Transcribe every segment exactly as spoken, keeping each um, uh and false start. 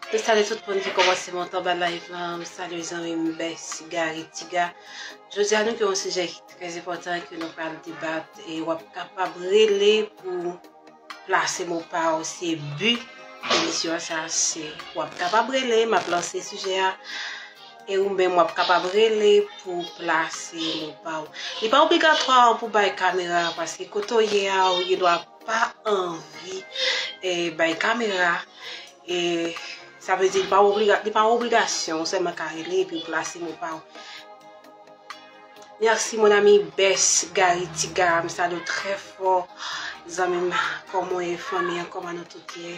Mwen salye tout moun ki kòmanse monte anba live lan. Mwen salye zanmi m Bès Gary Tiga. Jodi a nou gen yon sijè ki trè enpòtan ke nou pral debat e w ap kapab rele pou plase mo pa w. Se bi emisyon sa, se w ap kapab rele, m ap lanse sijè a. E ou menm w ap kapab rele pou plase mo pa w. Li pa obligatwa pou bay kamera, paske kote w ye a, ou gen dwa pa anvi e bay kamera. E sa vle di li pa obliga, li pa yon obligasyon, ou sèlman ka rele epi ou plase mo pa w. Merci mon ami Bès Gary Tiga, m salye w trè fò. Zanmi m, kòman w ye, fanmi an, kòman nou tout ye?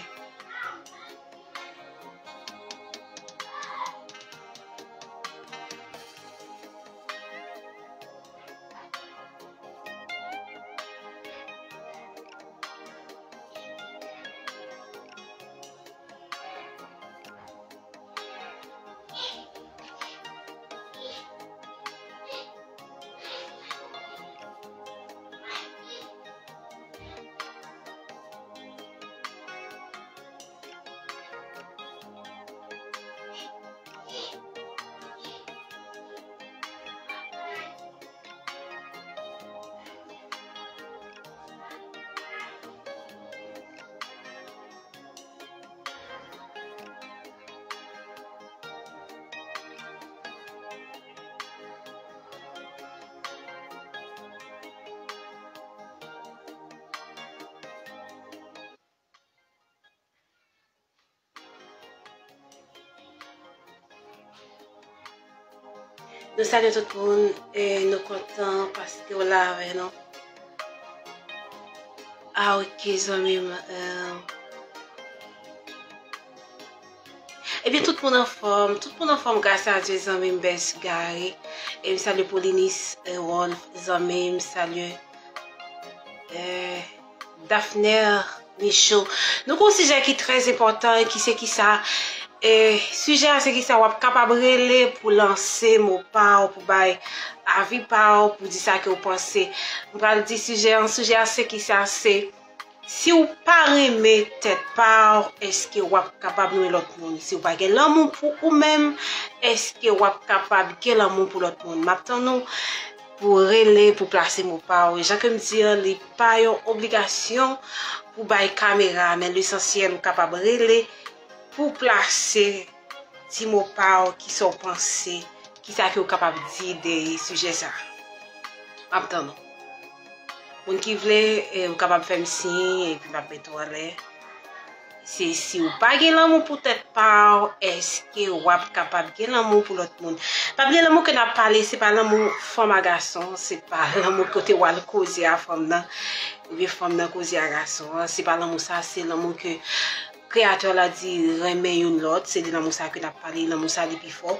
Nou salye tout moun e nou kontan paske w la avè nou. Ah, ok, zanmi m. Euh, Ebyen, tout moun anfòm. Tout moun anfòm, gras a Dye, zanmi m Bès Gary. E m salye Polinis, euh, Wolf, zanmi m, salye, euh, Dafner Michaud. Nou gen yon sijè ki trè enpòtan, ki se kisa, e sijè a se kisa w ap kapab rele pou lanse mo pa w, pou bay avi pa w, pou di sa ke w panse. M pral di sijè an, sijè a se kisa, se si w pa renmen tèt pa w, èske w ap kapab renmen lòt moun? Si w pa gen lanmou pou ou menm, èske w ap kapab gen lanmou pou lòt moun? M ap tann ou pou rele, pou plase mo pa w. Jan ke m di an, li pa yon obligasyon pou bay kamera, men lesansyèl ou kapab rele pou plase ti mo pa w, kisa w panse, kisa ke w kapab di de sijè sa. M ap tann ou. Moun ki vle, eh, ou kapab fè m siy, epi m ap mete w anlè. Se si w pa gen lanmou pou tèt pa w, èske w ap kapab gen lanmou pou lòt moun? Pa bliye lanmou ke n ap pale, se pa lanmou fanm a gason, se pa lanmou kote w al koze a fanm nan, oubyen fanm nan koze a gason an, se pa lanmou sa, se lanmou ke Kreyatè la di renmen youn lòt, se de lanmou sa ke n ap pale, lanmou sa li pi fò.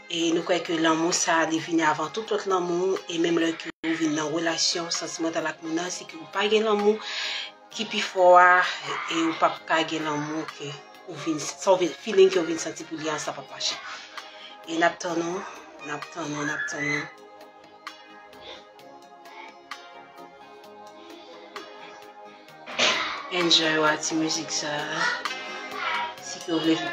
E nou kwè ke lanmou sa li vini avan tout lòt lanmou, e menm lè ke ou vin nan relasyon santimantal ak moun nan, si ke ou pa gen lanmou ki pi fò a, e ou p ap ka gen lanmou ke ou vin, sa ou vin, feeling ke ou vin santi pou li a, sa p ap mache. E n ap tann ou, n ap tann ou, n ap tann ou. Enjoy wa ti mizik sa. Si ke w vle fè.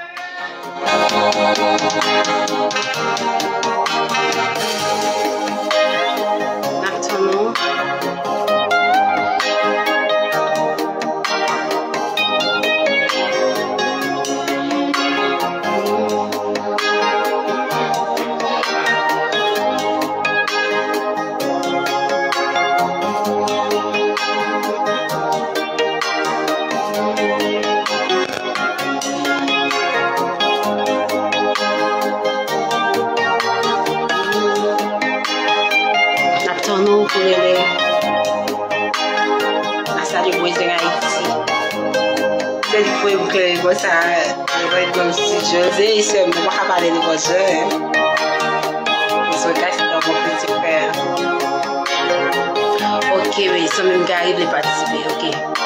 N ap tann ou. N ap tann ou pou rele. N a salye Bwezeng Ayiti. Se li k voye m klere konsa, Red Rum Studios. E sè m, nou pa ka pale de bòs jan. Bezwen kay se yon bon piti frè. Ok, wi, zanmi m Gary vle patisipe, ok.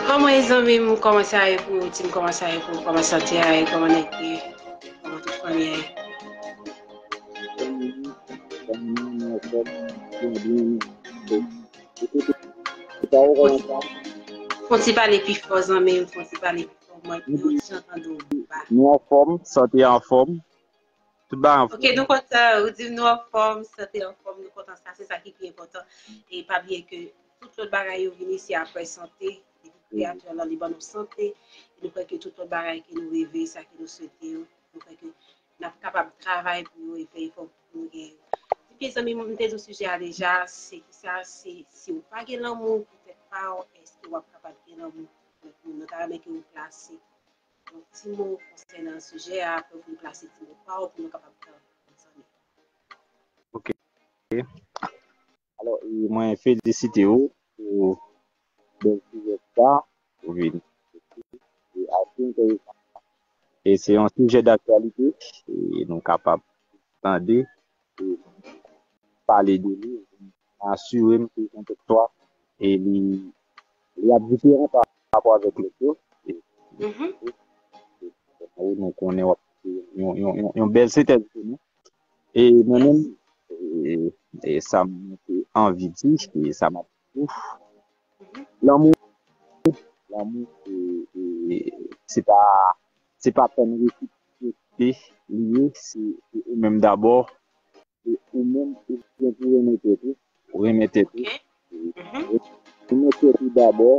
Kòman ye zanmi m? Kòman sa ye pou ou? Di m kòman sa ye pou ou? Kòman sante a ye? Kòman nèg yo ye? Kòman tout fanmi a ye? Fon ti pale pi fò zanmi m, fon ti pale pi fò, mwen yon ti jan tande w ba. Nou anfòm, sante anfòm. Tout bagay anfòm. Ok, nou kontan, ou di nou anfòm, sante anfòm, nou kontan sa, se sa ki pi enpòtan. E pa bliye ke tout lòt bagay yo vini se aprè sante, depi Kreyatè lan li ban nou sante, e nou kwè ke tout lòt bagay ke nou reve, sa ke nou swete yo, nou kwè ke n ap kapab travay pou yo e fè efò pou nou gen yo. Ebyen zanmi m, m te di w sijè a deja, se kisa, se si w pa gen lanmou pou tèt pa w, èske w ap kapab gen lanmou pou lòt moun? Nou ta renmen ke w plase yon ti mo konsènan sijè a, apre w vin plase ti mo pa w pou nou kapab pran ansanm. Ok. Alò, e mwen felisite w pou bèl sijè sa ou vin. E ase enteresan. E se yon sijè daktyalite e nou kapab tande e pale de li. Asire m ke kontèks la e li, li ap diferan pa rapò avèk lòt yo. E, Mhm. e, e, nou konnen w ap yon, yon, yon, yon, yon bèl sentèz pou nou. E mwen menm, e, e sa mwen te anvi di, e sa m ap di tou, Mhm. lanmou, lanmou, e, e, se pa, se pa tèm resipwosite li ye, se, se ou menm dabò, e ou menm, ou gen pou renmen tèt ou, ou renmen tèt ou. Ok. Mhm. Renmen tèt ou dabò.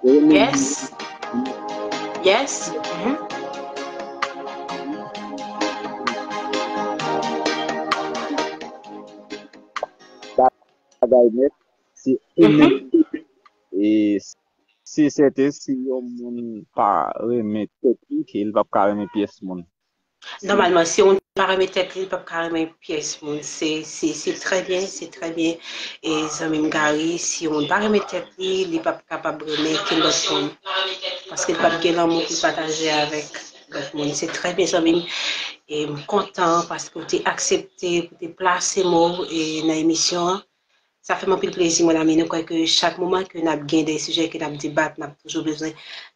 Renmen Yes. Yes. Mhm. Bagay nèt, se ou Mhm. menm. E se sèten, si yon moun pa renmen tèt li, li p ap ka renmen pyès moun. Nòmalman, si yon moun pa renmen tèt li, li p ap ka renmen pyès moun. Se, se, se trè byen, se trè byen. E zanmi m Gary, si yon moun pa renmen tèt li, li p ap kapab renmen kenn lòt moun. Paske li p ap gen lanmou pou l pataje avèk lòt moun. Se trè byen, zanmi m. E m kontan paske w te aksepte pou te plase mo w, e nan emisyon an. Sa fè m anpil plezi, mon ami. Nou kwè ke chak moman ke n ap gen de sijè ke n ap debat, n ap toujou bezwen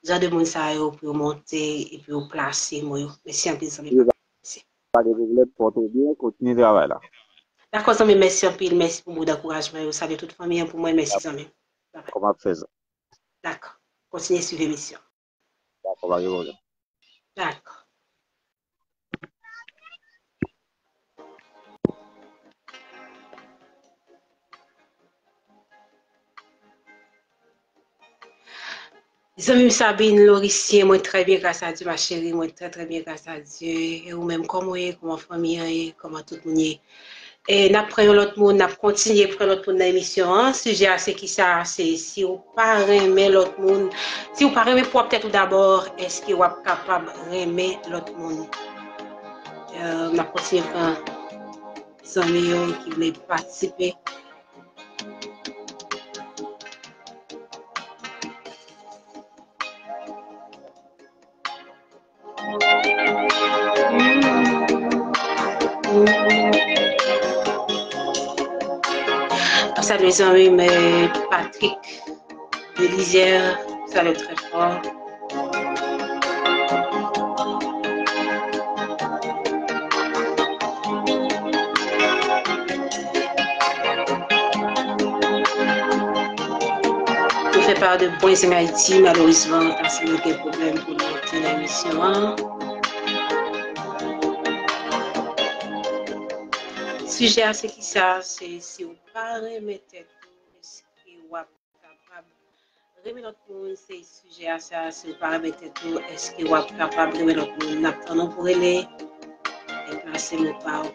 jan de moun sa yo pou yo monte epi yo plase mo yo. Mèsi anpil, zanmi pam. Mèsi. Pa gen pwoblèm, pòte w byen, kontinye travay la. Dakò, zanmi, mèsi anpil. Mèsi pou mo dankourajman yo. Salye tout fanmi an pou mwen. Mèsi, zanmi. Kòman ap fè sa? Dakò. Kontinye swiv emisyon. Dakò, pa gen pwoblèm. Dakò. Zanmi m Sabine Lorisien, mwen trè byen, gras a Dye, ma chérie, mwen trè, trè byen, gras a Dye. E ou menm, kòman w ye? Kòman fanmi an ye? Kòman tout moun ye? E n ap pran yon lòt moun, n ap kontinye pran lòt moun nan emisyon an. Sijè a se kisa? Se si w pa renmen lòt moun, si w pa renmen pwòp tèt ou dabò, èske w ap kapab renmen lòt moun? E, n ap kontinye pran zanmi yo ki vle patisipe. Mwen salye zanmi m, eh, Patrick Belizaire, salye w trè fò. Nou fè pa de Bwen Zeng Ayiti, malerezman, pase nou gen pwoblèm pou nou monte nan emisyon an. Sijè a se kisa? Se si w pa renmen tèt ou, èske w ap kapab renmen lòt moun? Se sijè a sa, si w pa renmen tèt ou, èske w ap kapab renmen lòt moun? N ap tann ou pou rele e plase mo pa w.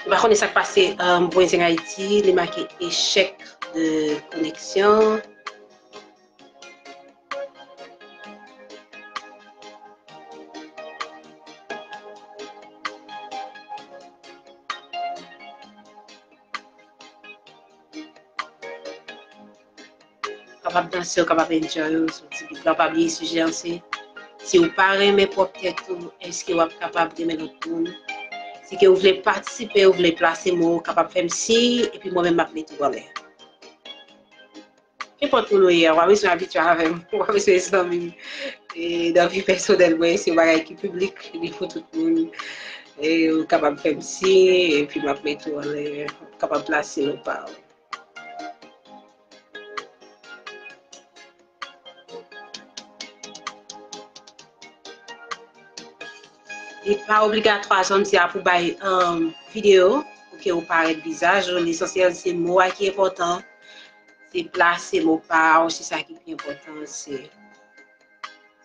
M pa konnen sa k pase, um, Bwen Zeng Ayiti, li make echèk de koneksyon. Kapab danse, w kapab enjoy w sou ti beat la. Pa bliye sijè an se, si w pa renmen pwòp tèt ou, èske w ap kapab renmen lòt moun? Si ke ou vle patisipe, ou vle plase mo, ou kapab fè m siy, epi mwen menm m ap mete w anlè. Kenpòt moun ou ye a, w pa bezwen abitye avè m, w pa bezwen zanmi m. E nan vi pèsonèl mwen, se yon bagay ki piblik, li pou tout moun. E ou kapab fè m siy, epi m ap mete w anlè, ou kapab plase mo pa w. Li pa obligatwa, jan m di a, pou bay, um, videyo, pou ke ou parèt vizaj ou. Lesansyèl, se mo a ki enpòtan. Se plase mo pa w, se sa ki pi enpòtan, se,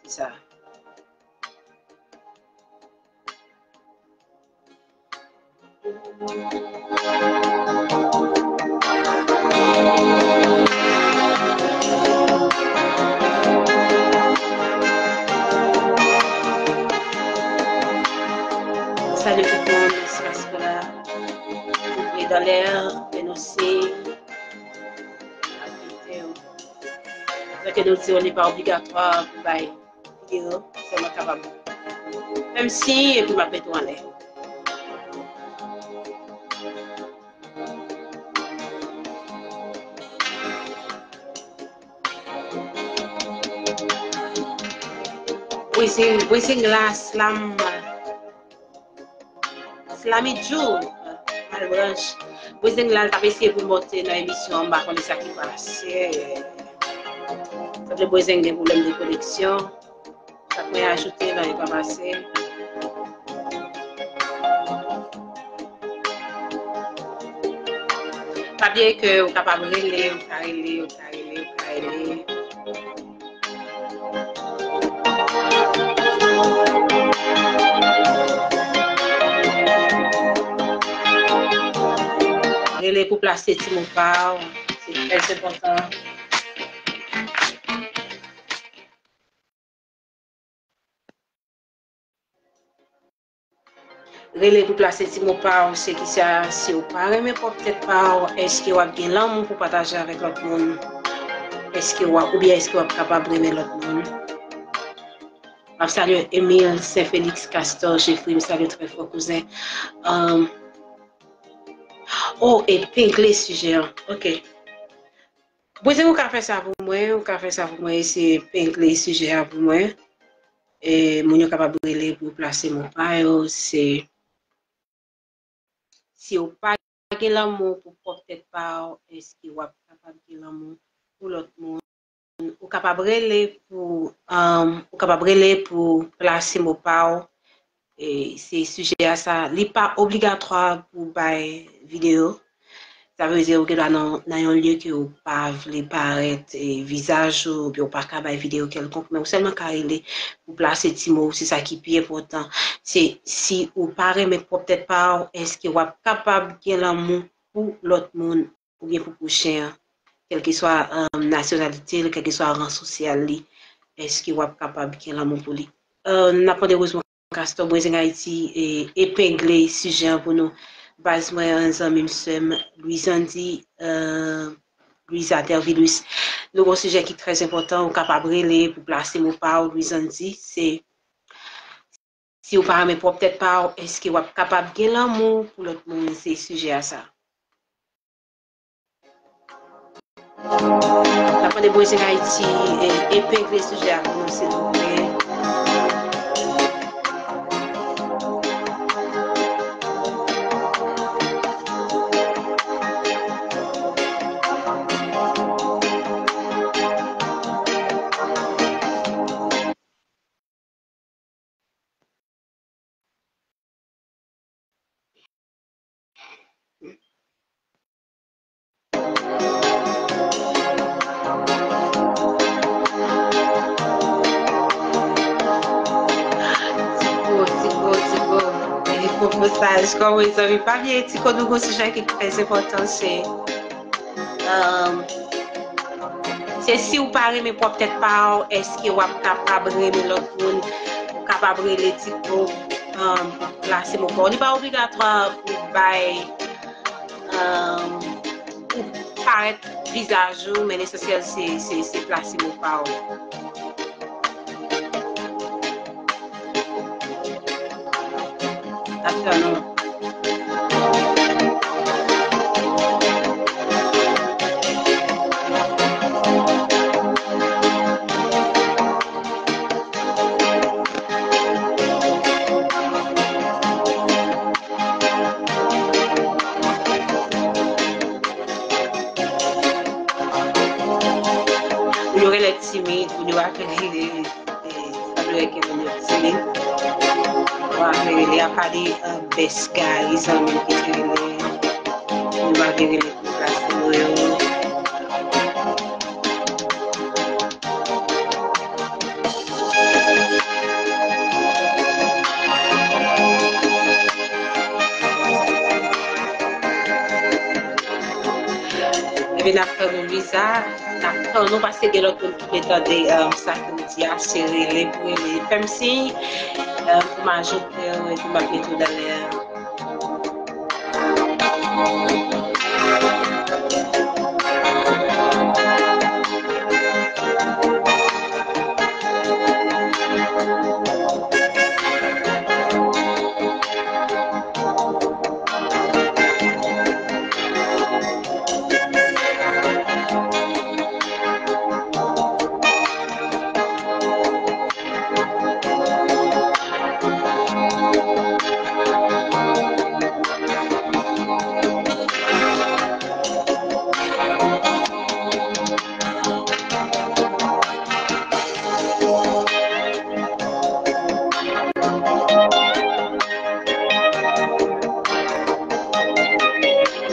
se sa. Salut tout le monde, Espas Kola. Ouvre dans l'air, dénoncer. Donk, nou di w, li pa obligatwa pou bay videyo, sèlman kapab fè m siy epi m ap mete w anlè. Blessing, Blessing la, slam. Slamidjou, Malbranch. Bwezeng la, l t ap eseye pou l monte nan emisyon an, m pa konnen sa ki pase. Sanble Bwezeng gen pwoblèm de koneksyon. Sa k mwen ajoute la, li pa pase. Pa bliye ke ou kapab rele, ou ka rele, ou ka rele, ou ka rele. Rele pou plase ti mo pa w, se trè enpòtan. Rele pou plase ti mo pa w, se kisa? Si w pa renmen pwòp tèt pa w, èske w ap gen lanmou pou pataje avèk lòt moun? Èske w ap, oubyen èske w ap kapab renmen lòt moun? M ap salye Emile, Saint Félix, Castor, Jeffrey, m salye trè fò kouzen. Um, oh, epengle sijè an. Ok. Bwezeng, ou ka fè sa pou mwen, ou ka fè sa pou mwen, eseye epengle sijè a pou mwen. E moun yo kapab rele pou yo plase mo pa yo, se, si w pa gen lanmou pou pwòp tèt pa w, èske w ap kapab gen lanmou pou lòt moun? Ou kapab rele pou, um, ou kapab rele pou plase mo pa w. E se sijè a sa, li pa obligatwa pou bay videyo. Sa vle di ou gen dwa nan, nan yon lye ke ou pa vle parèt, e, vizaj ou, oubyen ou pa ka bay videyo kèlkonk, men ou sèlman ka rele pou plase ti mo, se sa ki pi enpòtan. Se si ou pa renmen pwòp tèt pa w, èske w ap kapab gen lanmou pou lòt moun oubyen pou pwochen an, kèlkeswa, um, nasyonalite l, kèlkeswa ran sosyal li, èske w ap kapab gen lanmou pou li? Uh, n ap mande Rosemond Castor, Bwezeng Ayiti, e, epengle sijè an pou nou. Baz mwen an, zanmi m, sè m, Louise Andy, uh, Louisa Tervilus. Nou gon sijè ki trè enpòtan, ou kapab rele pou plase mo pa w, Louise Andy, se, si w pa renmen pwòp tèt pa w, èske w ap kapab gen lanmou pou lòt moun? Se sijè a sa. N ap mande Bwezeng Ayiti, e, epengle sijè a pou nou, silvouplè. Ti po, ti po, ti po. E, pwopozaj, kòm mezanmi, pa bliye, ti po, nou gon sijè ki trè enpòtan, se, um, se si w pa renmen pwòp tèt pa w, èske w ap kapab renmen lòt moun? Ou kapab rele ti po, um, plase mo pa w. Li pa obligatwa pou bay, um, pou parèt vizaj ou, men lesansyèl se, se, se plase mo pa w. N ap tann ou. Pale, uh, best guy, zanmi ki te rele. Nou pa vle rele pou plas nou yo. Epi n ap tann nou, Luisa, n ap tann nou paske gen lòt moun ki vle tande, um, sa ke w di a, se rele pou rele. Fè m siy, um, pou m ajoute w epi m ap mete w nan lè a.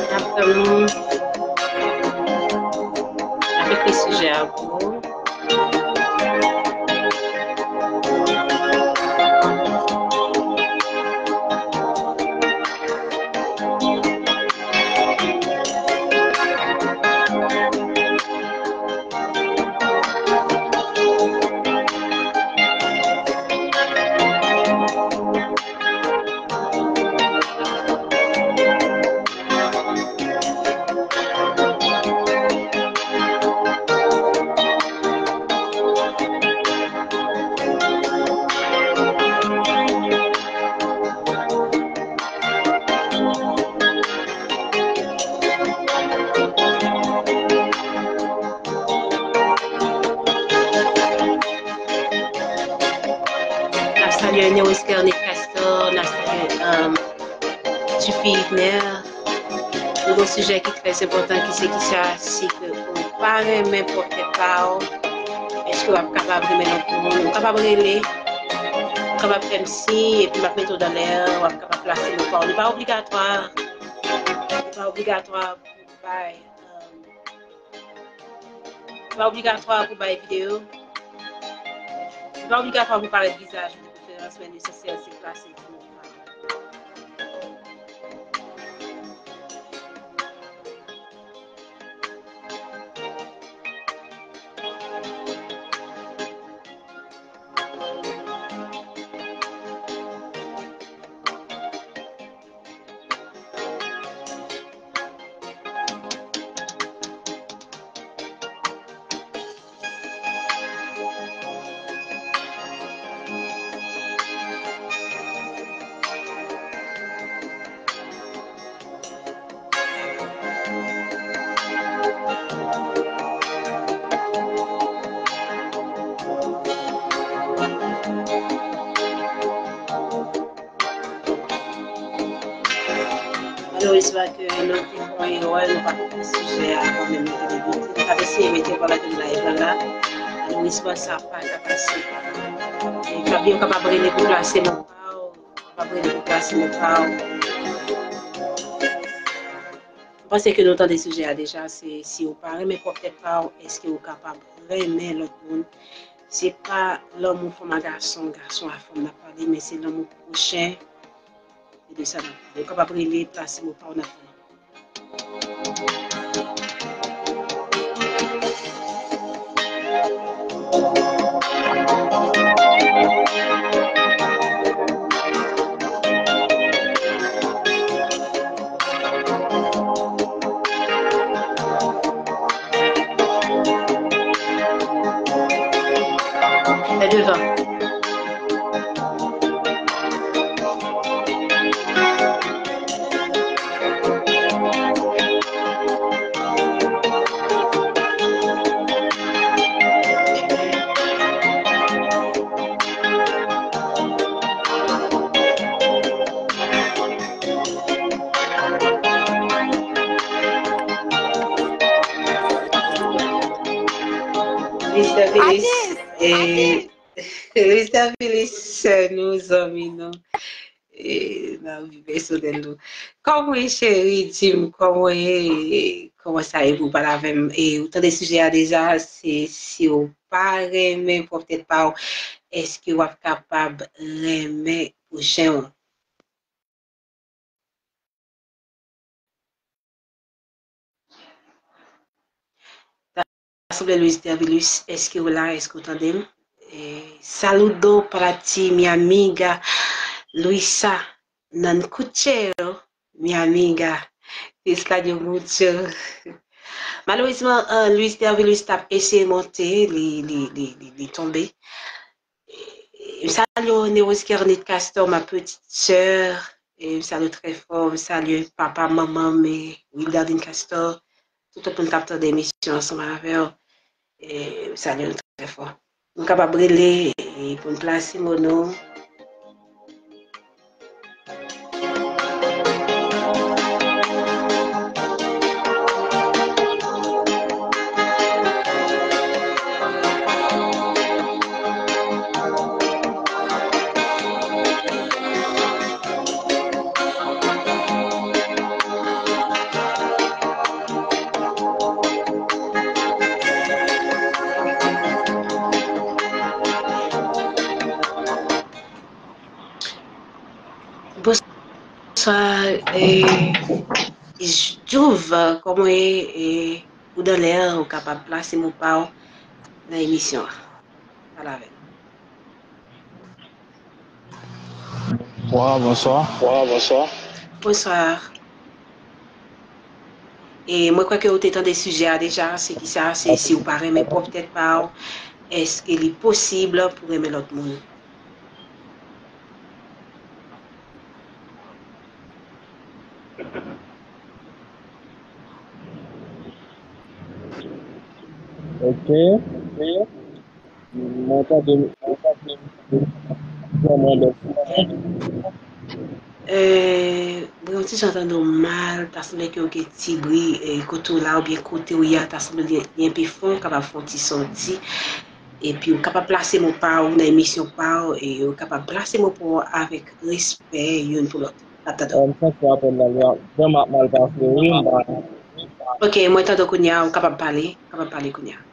N ap tann nou. N ap ekri sijè a pou ou. N ap salye Néo Escerne Castor, n ap salye, um, Dupuis Yvner. Nou gen yon sijè ki trè enpòtan ki se kisa, si ke ou pa renmen pwòp tèt pa w, èske w ap kapab renmen lòt moun? Ou kapab rele, ou kapab fè m siy, epi m ap mete w nan lè, w ap kapab plase mo pa w. Li pa obligatwa, li pa obligatwa pou bay, um, Li pa obligatwa pou bay videyo. Li pa obligatwa pou parèt vizaj ou de preferans, men nesesyè se plase ti mo pa w. Malorizman ke nou te fè yon erè, nou pa t konnen sijè a avan menm nou te debite. Nou t ap eseye mete pandan ke live la la. Malorizman sa pa ka pase. E pa byen, ou kapab rele pou plase mo pa w, ou kapab rele pou plase mo pa w. M panse ke nou tande sijè a deja, se si ou pa renmen pwòp tèt pa w, èske ou kapab renmen lòt moun? Se pa lanmou fanm a gason, gason a fanm n ap pale, men se lanmou pwochen. Se de sa n ap pale. Ou kapab rele, plase mo pa w, n ap pale. Fè devan. Mister Felix, Atis, e, Atis. Mister Felix, sè nou, zanmi nou. e, nan vi pèsonèl nou. Kòman w ye, cheri? Di m, kòman w ye? Kòman sa ye pou w pale avè m? E, ou tande sijè a deja, se si w pa renmen pwòp tèt pa w, èske w ap kapab renmen pwochen w? Ta sanble Luis Dervilus, èske w la? Èske w tande m? E, saludo para ti, mi amiga Luisa, no escucho, mi amiga, te extraño mucho. Malerezman, eh, Luis Dervilus t ap eseye monte, li, li, li, li, li tonbe. E, m salye Neros Kernit Castor, ma petite sœur. E, m salye w trè fò. M salye papa, manman m, e, Wildardine Castor. Tout lòt moun k ap tande emisyon ansanm avè w. E, m salye nou trè fò. Nou kapab rele, e, pou n plase mo nou. Bonswa, eh, Jouv, kòman w ye? Eh, ou dan lè, ou kapab plase mo pa w nan emisyon an. Pale avè m. Bonswa, bonswa. Bonswa, bonswa. Bonswa. E mwen kwè ke ou te tande sijè a deja, se ki sa, se si ou pa renmen pwòp tèt pa w, èske li posib pou renmen lòt moun? Ok. Mwen tande, mwen tande vrèman bèl. Euh, mwen yon ti jan tande w mal, ta sanble ke w gen ti bri, eh, kote w la oubyen kote w ye a, ta sanble li, li enpe fon, w kapab fè yon ti sòti. Epi w kapab plase mo pa w nan emisyon pa w, e w kapab plase mo pa w avèk respè youn pou lòt. N ap tande w. Eh, m santi apèl la, li ap vrèman ap mal pase, wi, m pa. Ok, mwen tande w kounye a, ou kapab pale, ou kapab pale kounye a.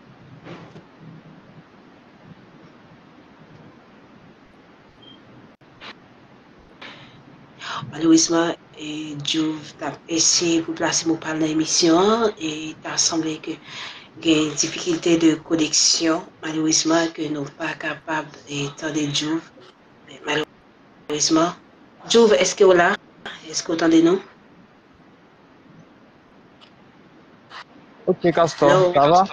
Malerezman, eh, Jouv t ap eseye pou plase mo pa l nan emisyon an, e ta sanble ke gen difikilte de koneksyon. Malerezman, ke nou pa kapab, eh, tande Jouv. Malerezman. Jouv, èske w la? Èske w tande nou? Ok, Castor, sa va?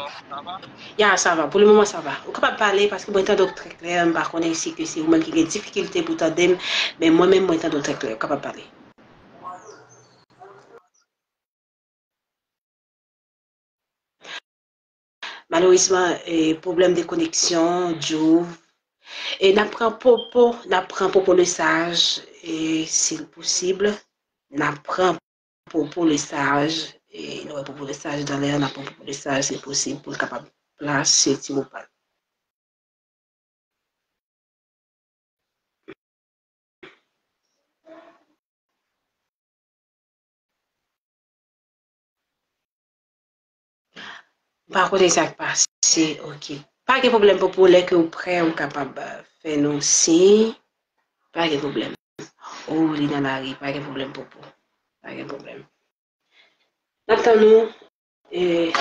Ya, sa va. Pou le moman, sa va. Ou kapab pale, paske mwen tande w trè klè. M pa konnen si ke se ou menm ki gen difikilte pou tande m, men mwen menm, mwen tande w trè klè. Ou kapab pale. Malerezman, eh, pwoblèm de koneksyon, Jouv. E n ap pran Popo, n ap pran Popo Lesage, e si l posib, n ap pran Popo Lesage, e nou wè Popo Lesage dan lè a, n ap pran Popo Lesage, se posib pou l kapab plase ti mo pa l. M pa konnen sa k pase. Ok. Pa gen pwoblèm, Popo, lè ke w prè, ou kapab, euh, fè nou siy. Pa gen pwoblèm. Oh, li nan lari. Pa gen pwoblèm, Popo. Pa gen pwoblèm. N ap tann ou. E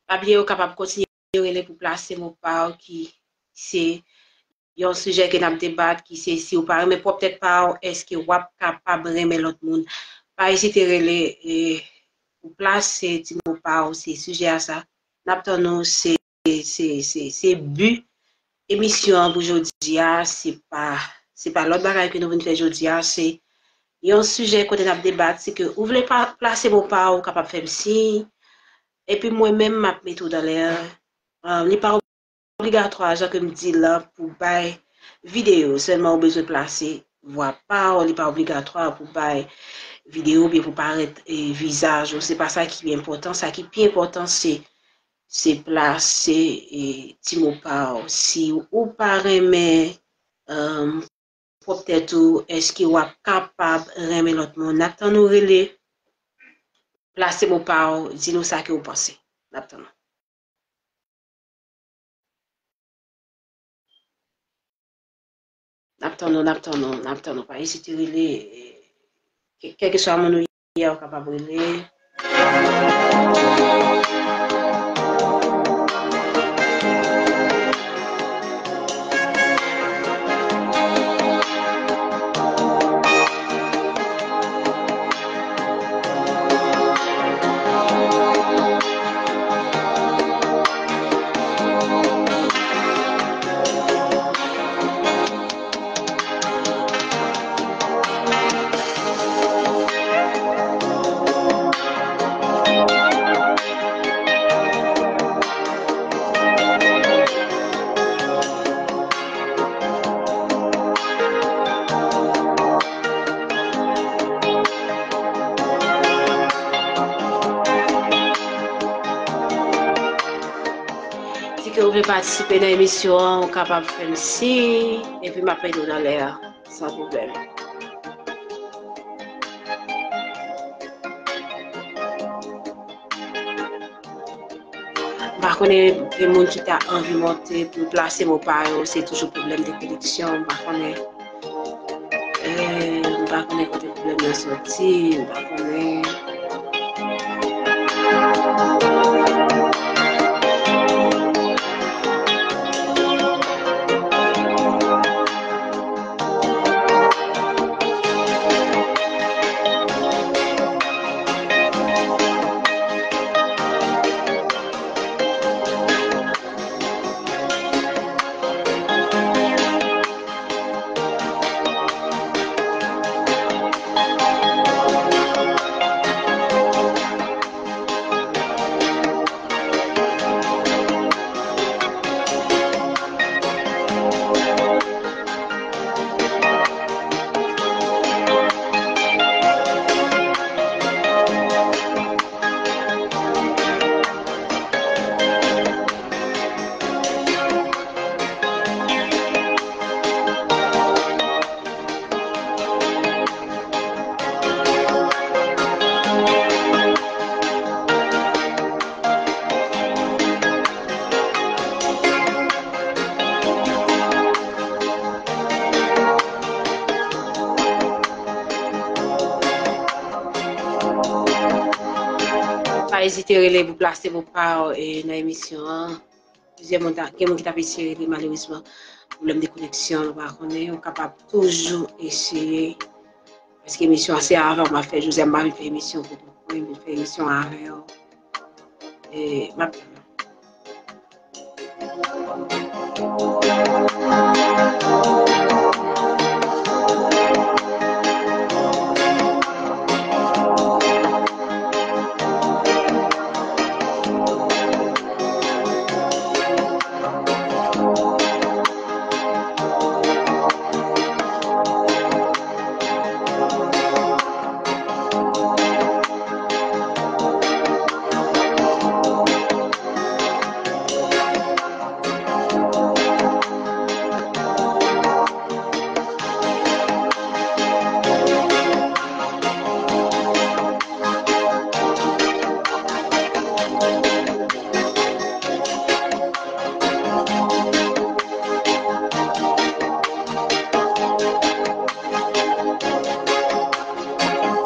Pa bliye ou kapab kontinye rele pou plase mo pa w ki se yon sijè ke n ap debat, ki se si w pa renmen pwòp tèt pa w, èske w ap kapab renmen lòt moun? Pa ezite rele, e, pou plase ti mo pa w, se sijè a sa. N ap tann ou, se, se, se, se bi emisyon an pou jodi a, se pa, se pa lòt bagay ke nou vin fè jodi a, se yon sijè kote n ap debat, se ke ou vle pa, plase mo pa w, ou kapab fè m siy, epi mwen menm, m ap mete w dan lè a. Ah, li pa obligatwa, jan ke m di la, pou bay videyo. Sèlman ou bezwen plase vwa pa w, li pa obligatwa pou bay videyo oubyen pou parèt, e, vizaj ou. Se pa sa ki enpòtan. Sa ki pi enpòtan, se, se plase, e, ti mo pa w. Si ou pa renmen, um, pwòp tèt ou, èske w ap kapab renmen lòt moun? N ap tann ou rele, plase mo pa w, di nou sa ke w panse. N ap tann ou. N ap tann ou, n ap tann ou, n ap tann ou. Pa ezite rele, e, kè-, kèlkeswa moun ou ye a, ou kapab rele. Si ke ou vle patisipe nan emisyon an, ou kapab fè m siy, epi m ap mete w nan lè a, san pwoblèm. M pa konnen gen moun ki ta anvi monte pou plase mo pa yo, se toujou pwoblèm de koneksyon, m pa konnen. Eh, m pa konnen kote pwoblèm nan soti, m pa konnen. Pa ezite rele pou plase mo pa w, e, nan emisyon an. Plizyè moun ta, gen moun ki t ap eseye rele, malerezman, pwoblèm de koneksyon, nou pa konnen, ou kapab toujou eseye. Paske emisyon an se avè w m ap fè, jodi a m pa vin fè emisyon pou kont mwen, m vin fè emisyon avè w. E, m ap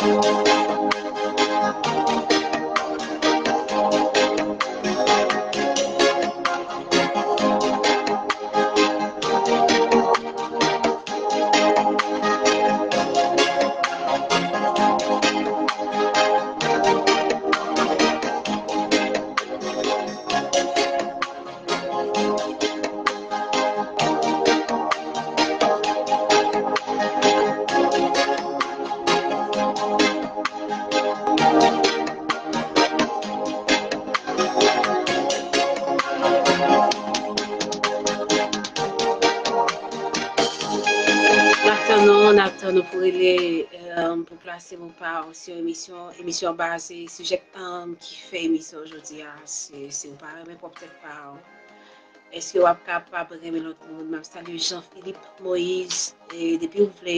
N ap tann nou, n ap tann nou pou rele, eh, pou plase mo pa w sou emisyon. Emisyon an ba se sijè k tann ki fè emisyon jodi a. Se, si w pa renmen pwòp tèt pa w, èske w ap kapab renmen lòt moun? M ap salye Jean Philippe Moïse, eh, depi w vle.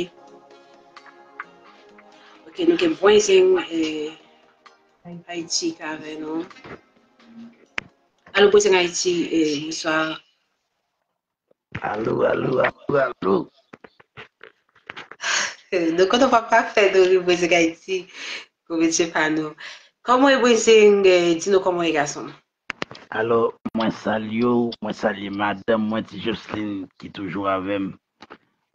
Ok, nou gen Bwenzeng, eh, Ayiti k avè nou. Alo, Bwenzeng Ayiti, eh, bonswa. Alo, alo, alo, alo. Nou kontan pa pa fè nou ri Bwenzeng Ayiti, komedyen pa nou. Kòman w ye Bwenzeng, eh, di nou kòman w ye gason? Alò, mwen salye w, mwen salye madanm mwen, ti Jocelyn, ki toujou avè m.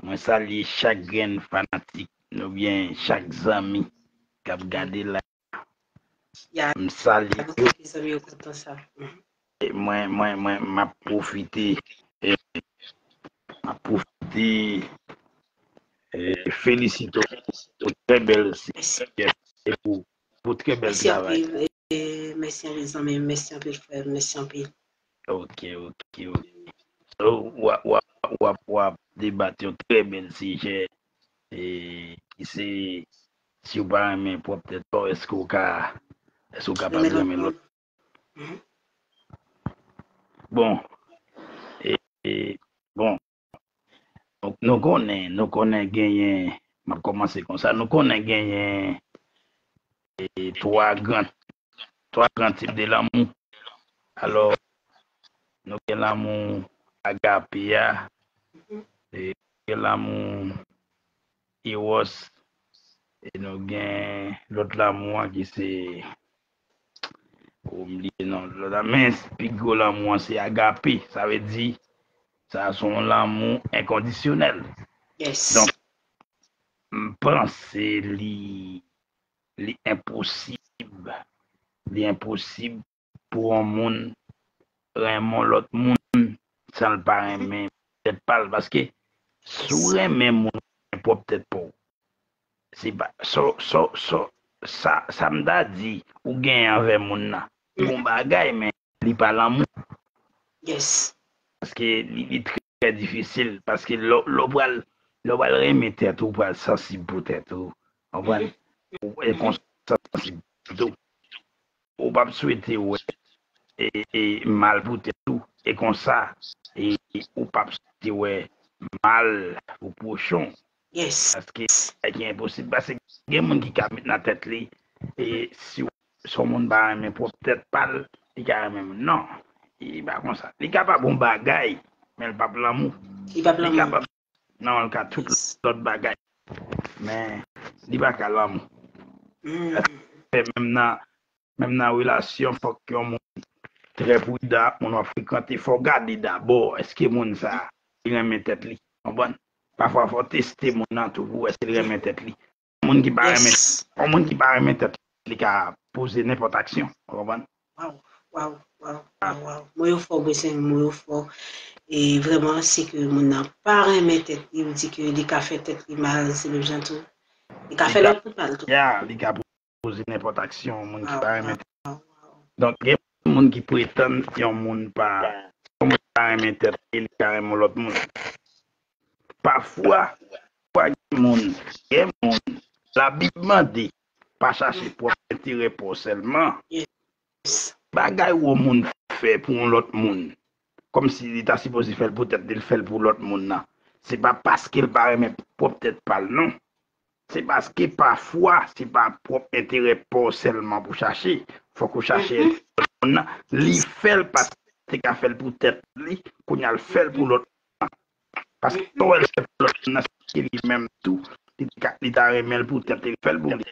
Mwen salye chak grenn fanatik, oubyen chak zanmi k ap gade la. M salye yo. Mwen, mwen, mwen, m ap pwofite, eh, m ap pwofite, eh, felisite w pou trè bèl sijè e pou, pou trè bèl travay. Mèsi anpil, zanmi m. Mèsi anpil, frè m. Mèsi anpil. Ok, ok, ok. So, w ap, w ap, w ap, w ap debat yon trè bèl sijè, e, ki se, si w pa renmen pwòp tèt pa w, èske w ka, èske w kapab renmen lòt? Bon, e, e, bon, nou, nou konnen, nou konnen genyen, m ap kòmanse konsa, nou konnen genyen, e, twa gran, twa gran tip de lanmou. Alò, nou gen lanmou agape a, e, gen lanmou eros, e nou gen lòt lanmou an ki se, oh, m bliye non lòt la, men pi gwo lanmou an se agape, sa vle di, sa se yon lanmou enkondisyonèl. Donk, m panse li, li enposib, li enposib pou yon moun renmen yon lòt moun san l pa renmen tèt pa l. Paske si w renmen moun, renmen pwòp tèt pa w. Se pa, so, so, so, sa, sa m ta di, ou genyen anvè moun nan. Bon bagay, men li pa lanmou. Paske li, li trè difisil. Paske lè, lè w pral, lè w pral renmen tèt ou, ou pral sansib pou tèt ou. Konprann? Ou, e konsa sansib pou tèt ou. Ou p ap swete wè, e, e, mal pou tèt ou. E konsa, e, ou p ap swete wè mal pou pwochen w. Paske sa ki enposib, paske gen moun ki ka met nan tèt li, e, si w, si yon moun pa renmen pwòp tèt pa l, li ka renmen moun. Non, li pa konsa. Li kapab yon bagay, men l p ap lanmou. Li p ap lanmou. Non, l ka tout lòt bagay. Men, li pa ka lanmou. Fè menm nan, menm nan relasyon, fòk yon moun trè pridan ak moun w ap frekante. Fò w gade dabò, èske moun sa a, li renmen tèt li? Konprann? Pafwa, fò w teste moun nan tou pou w wè si l renmen tèt li. Yon moun ki pa renmen, yon moun ki pa renmen tèt li ka poze nenpòt aksyon. Ou konprann? Waw, waw, waw, waw, waw. Mo yo fò, Bwenzeng, mo yo fò. E vrèman, si ke moun nan pa renmen tèt li, ou di ke li ka fè tèt li mal, se menm jan tou. Li ka fè lòt moun mal tou. Ya, li ka poze nenpòt aksyon, moun ki pa renmen tèt li. Donk, gen moun ki pretann yon moun pa, yon moun pa renmen tèt li, li ka renmen lòt moun. Pafwa, pafwa gen moun, gen moun, Labib mande, pa chache pwòp enterè pa w sèlman. Bagay yon moun fè pou yon lòt moun, kòmsi li ta sipoze fè l pou tèt li, l fè l pou lòt moun nan. Se pa paske l pa renmen pwòp tèt pa l, non. Se paske pafwa, se pa pwòp enterè pa w sèlman pou chache. Fòk ou chache enterè lòt moun nan. Li fè l paske li te ka fè l pou tèt li, kounye a l fè l pou lòt moun nan. Paske lè w wè l fè pou lòt moun nan, se paske li menm tou, li te ka, li ta renmen l pou tèt li, li fè l pou li.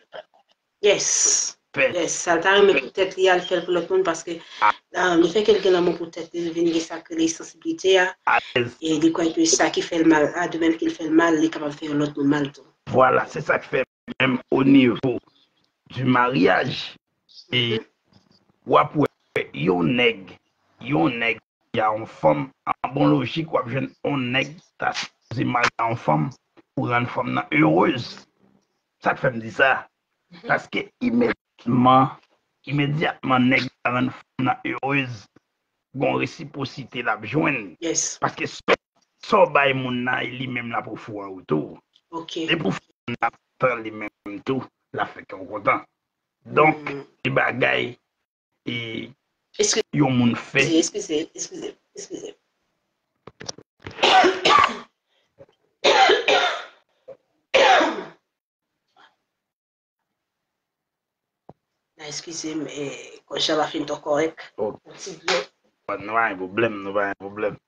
Yes. Yes, sa l ta renmen pou tèt li a, l fè l pou lòt moun, paske le fè ke l gen lanmou pou tèt li, li vin gen sa k rele sansiblite a, e li kwè ke sa ki fè l mal a, de menm ke l fè l mal, li kapab fè yon lòt moun mal tou. Vwala, se sa k fè menm o nivo di maryaj, e w ap wè yon nèg, yon nèg a yon fanm, an bon lojik, w ap jwenn yon nèg ta sipoze marye a yon fanm pou rann fanm nan erez. Sa k fè m di sa? Paske imedyatman, imedyatman nèg la rann fanm nan erez, gon resipwosite l ap jwenn. Paske sa w bay moun nan, e li menm l ap ofri w an retou. Depi w fè moun nan kontan, li menm tou, l ap fè kè w kontan. Donk, se bagay e yon moun fè. Eskize, eskize, eskize. Eskize m, e, kòchè la fin twò kòrèk. Yon ti dlo. Nou pa gen pwoblèm, nou pa gen pwoblèm.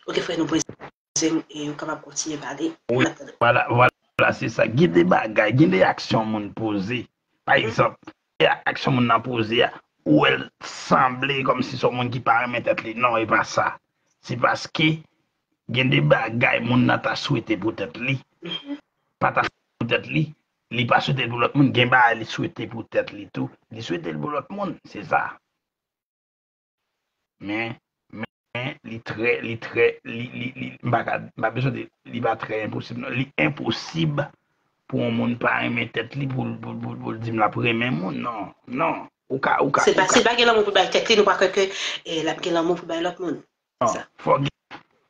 Ok, frè, nou prezan, e ou kapab kontinye pale. Wi, vwala, vwala, se sa. Gen de bagay, gen de aksyon moun poze. Pa egzanp, e aksyon moun nan poze a, ou wè l sanble kòmsi se yon moun ki pa renmen tèt li. Non, e pa sa. Se paske gen de bagay moun nan ta swete pou tèt li. Pa ta swete pou tèt li, li pa swete l pou lòt moun. Gen bagay li swete pou tèt li tou. Li swete l pou lòt moun, se sa. Men, men, li trè, li trè, li, li, li, m pa ka, m pa bezwen di, li pa trè enposib, non. Li enposib pou yon moun pa renmen tèt li, pou, pou, pou, pou l di m l ap renmen moun, non, non. Ou ka, ou ka, se pa, ou ka. Si l pa gen lanmou pou bay tèt li, nou pa kwè ke, e, l ap gen lanmou pou bay lòt moun. Non, fò gen,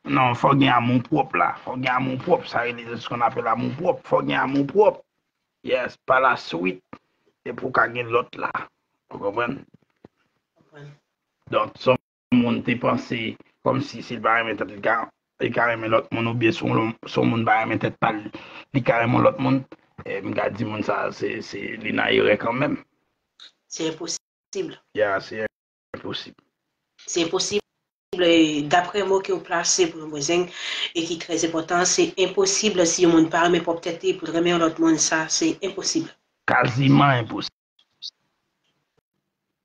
non, fò gen amou pwòp la. Fò gen amou pwòp. Sa rele, se ce qu'on appelle amou pwòp. Fò gen amou pwòp. Yes, pa la swit, epi w ka gen lòt la. Ou konprann? Donk, si yon moun te panse kòmsi si l pa renmen tèt li, li ka, li ka renmen lòt moun, oubyen si yon, si yon moun pa renmen tèt pa l, li ka renmen lòt moun, e, m ka di moun sa, se, se, li nan erè kanmenm. Se enposib. Ya, se enposib. Se enposib. E, daprè mo ke w plase pou yon bwezeng, e ki trè enpòtan, se enposib si yon moun pa renmen pwòp tèt li pou l renmen yon lòt moun, sa, se enposib. Kaziman enposib.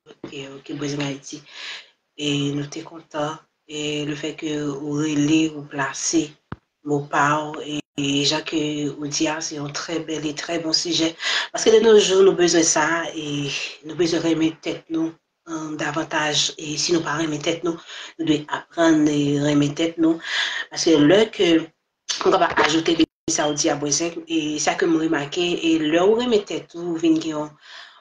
Ok, ok, Bwezeng Ayiti. E nou te kontan, e le fè ke ou rele, ou plase mo pa w, e, e jan ke ou di a, se yon trè bèl e trè bon sijè. Paske de nos jours, nou bezwen sa, e nou bezwen renmen tèt nou, um, davantaj. E si nou pa renmen tèt nou, nou dwe aprann, e, renmen tèt nou. Paske lè ke m kapab ajoute de sa ou di a, Bwezeng, e sa ke m remake, e lè ou renmen tèt ou, ou vin gen yon,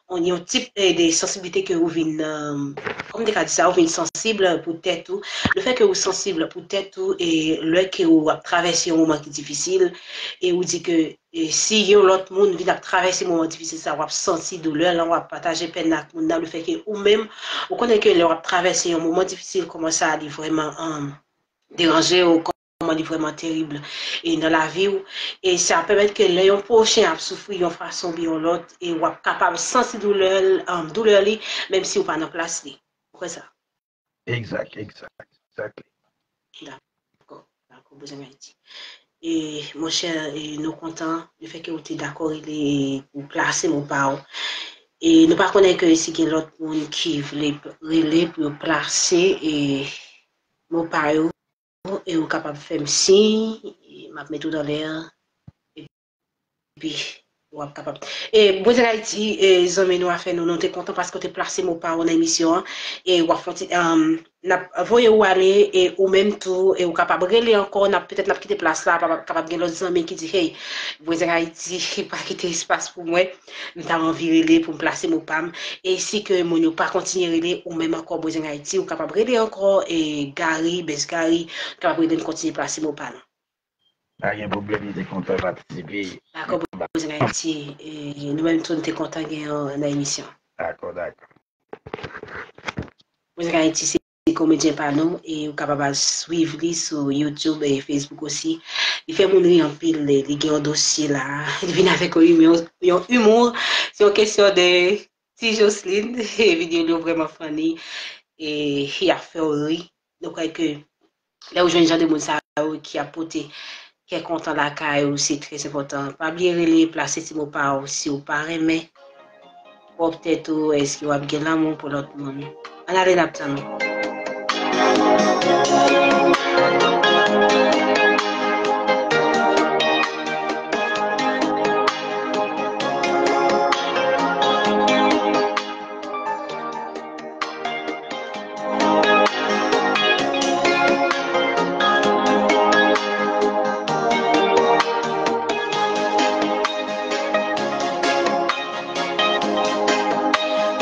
yon, yon tip, e, de sansiblite ke ou vin, um, kòman m te ka di sa, ou vin sansib pou tèt ou. Le fè ke ou sansib pou tèt ou, e lè ke ou ap travèse yon moman ki difisil, e ou di ke, e si yon lòt moun vin ap travèse moman difisil sa, w ap santi doulè lan, w ap pataje pèn nan ak moun nan, le fè ke ou menm, ou konnen ke lè w ap travèse yon moman difisil kòman sa, li vrèman, um, deranje w, kòman li vrèman terib, e nan lavi w. E sa pèmèt ke lè yon pwochen ap soufri yon fason oubyen yon lòt, e w ap kapab santi doulè l, um, doulè li, menm si w pa nan plas li. Ou kwè sa? Exact, exact, exactly. Dakò, dakò, Bwezeng Ayiti. E, monchè, e, nou kontan le fè ke ou te dakò rele pou plase mo pa w. E nou pa konnen ke si gen lòt moun ki vle p-, rele pou yo plase, e, mo pa yo, e ou kapab fè m siy, e m ap met ou nan lè a. Epi, w ap kapab. E, Bwezeng Ayiti, e, zanmi nou, afè nou, nou te kontan paske w te plase mo pa w nan emisyon an. E w ap fè yon ti, um, n ap voye w ale, e ou menm tou, e ou kapab rele ankò, n ap, petèt n ap kite plas la, pa, kapab gen lòt zanmi ki di, hey, Bwezeng Ayiti, pa kite espas pou mwen, m ta anvi rele pou m plase mo pa m. E si ke moun yo pa kontinye rele, ou menm ankò, Bwezeng Ayiti, ou kapab rele ankò, e Gary, Best Gary, ou kapab rele n kontinye plase mo pa nou. Pa gen pwoblèm, m te kontan patisipe. Dakò, Bwezeng Ayiti, e, nou menm tou, nou te kontan gen w nan emisyon. Dakò, dakò. Bwezeng Ayiti se komedyen pa nou, e ou kapab al swiv li sou YouTube e Facebook osi. Li fè moun ri anpil, li, li gen yon dosye la, li vin avèk yon imou, yon imou, se yon kesyon de Ti Jocelyn, e videyo li yo vrèman funny, e y ap fè w ri. Nou kwè ke lè ou jwenn jan de moun sa yo ki ap pote kè kontan lakay ou, se trè enpòtan. Pa bliye rele, plase ti mo pa w si w pa renmen pwòp tèt ou, èske w ap gen lanmou pou lòt moun? Ann ale, n ap tann ou.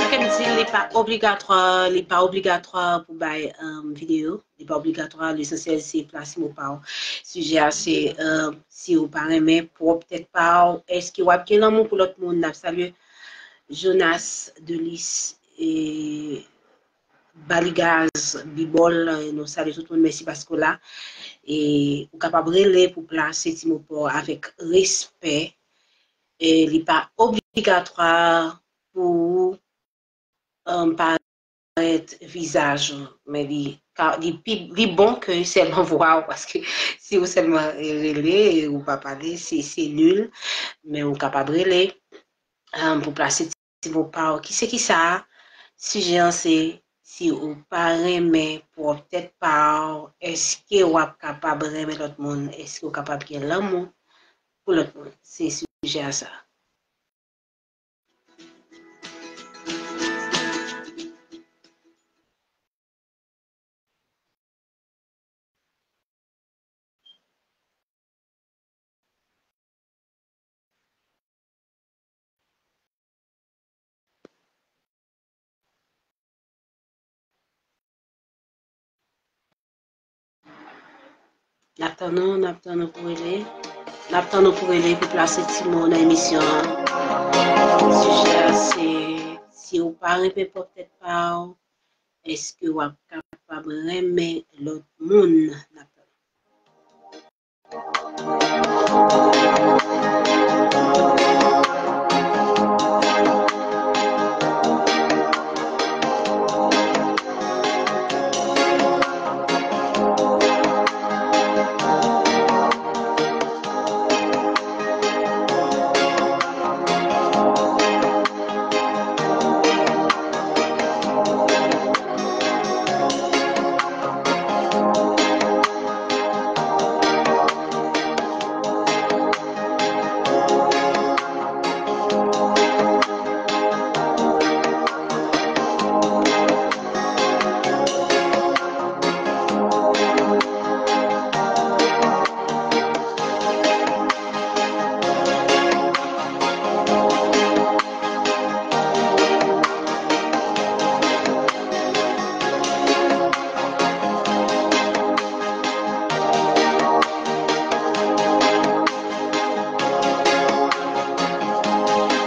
Jan ke m di, li pa obligatwa, li pa obligatwa pou bay, um, videyo. Li pa obligatwa, lesansyèl se plase mo pa w. Sijè a se, um, si w pa renmen pwòp tèt pa w, èske w ap gen lanmou pou lòt moun? N ap salye Jonas Delis e Baligaz Bibòl, nou salye tout moun, mèsi paske w la. E ou kapab rele pou plase ti mo pa w avèk respè. E li pa obligatwa pou, um, parèt vizaj ou, men li ka, li pi, li bon ke sèlman vwa w, paske si ou sèlman, eh, rele, ou pa pale, se, se nil, men ou kapab rele, um, pou plase ti mo pa w. Ki se ki sa? Sijè an se, si ou pa renmen pwòp tèt pa w, èske w ap kapab renmen lòt moun? Èske w kapab gen lanmou pou lòt moun? Se sijè a sa. N ap tann ou, n ap tann ou pou rele. N ap tann ou pou rele pou plase ti mo nan emisyon an. Sijè a se, si w pa renmen pwòp tèt pa w, èske w ap kapab renmen lòt moun? N ap tann ou.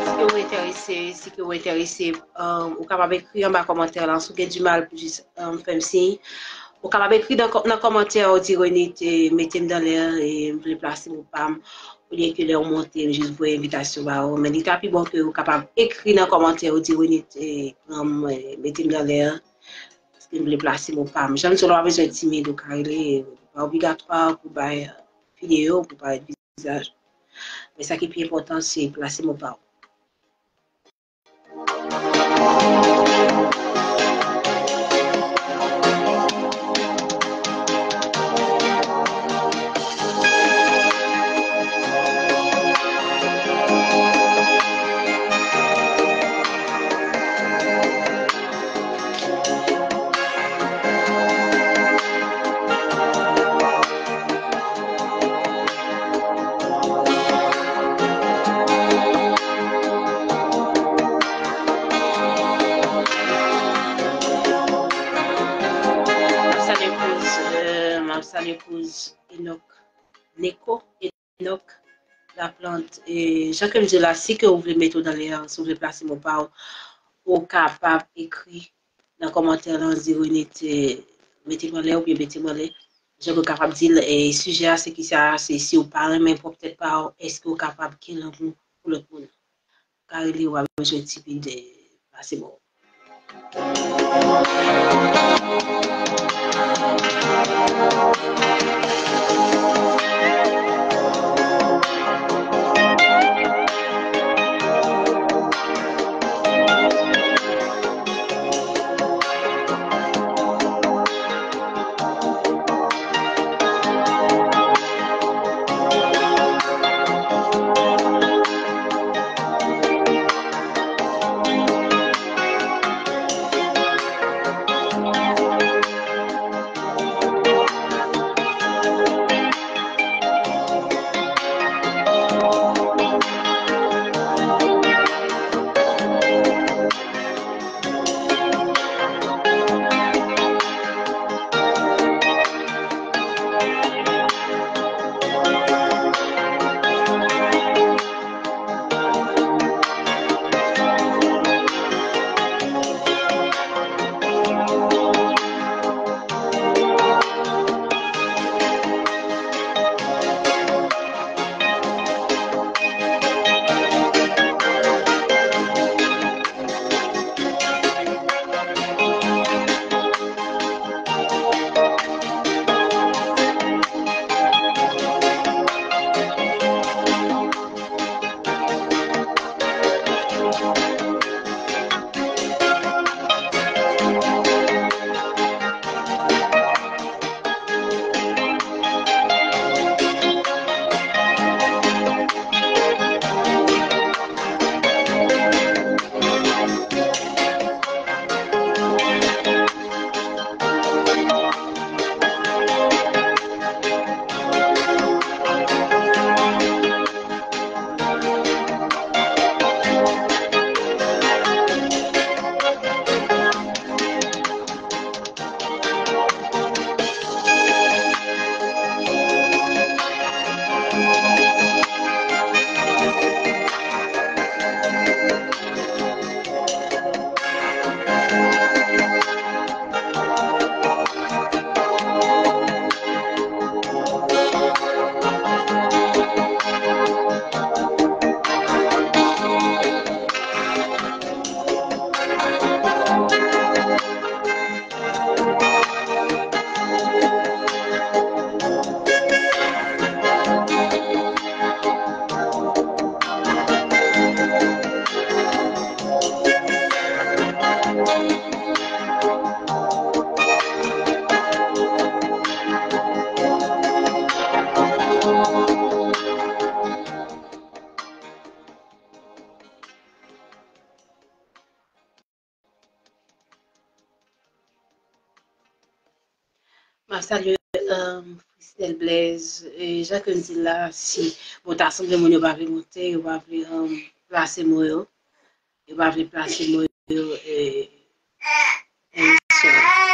Si ke w enterese, si ke w enterese, um, ou kapab ekri anba kòmantè la. Si w gen dimal pou jis, um, fè m siy, ou kapab ekri nan kò-, nan kòmantè ou di, Renit, eh, mete m dan lè, eh, m vle plase mo pa m. Olye ke lè w monte, m jis voye envitasyon ba ou. Men li ta pi bon ke ou kapab ekri nan kòmantè ou di, Renit, eh, pran m, eh, mete m dan lè. Paske m vle plase mo pa m. Jan m di w la, w pa bezwen timid, ou ka rele, eh, pa obligatwa pou bay, eh, videyo, pou parèt vizaj. Men sa ki pi enpòtan, se plase mo pa w. M ap salye kouz, euh, m ap salye kouz Enòk Neko, Enòk Laplant. E jan ke m di w la, si ke ou vle mete w dan lè a, si w vle plase mo pa w, ou kapab ekri nan kòmantè lan, di Renit, eh, mete m anlè oubyen mete m anlè. Jan ke w kapab di l, eh, sijè a se kisa, se si w pa renmen pwòp tèt pa w, èske w kapab gen lanmou pou lòt moun? Ou ka rele, ou pa bezwen timid, eh, plase mo. M ap salye, um, Frisnel Blaise. E, jan ke m di l la, si, bon, ta sanble moun yo pa vle monte, yo pa vle, um, plase mo yo. Yo pa vle plase mo yo, e, emisyon.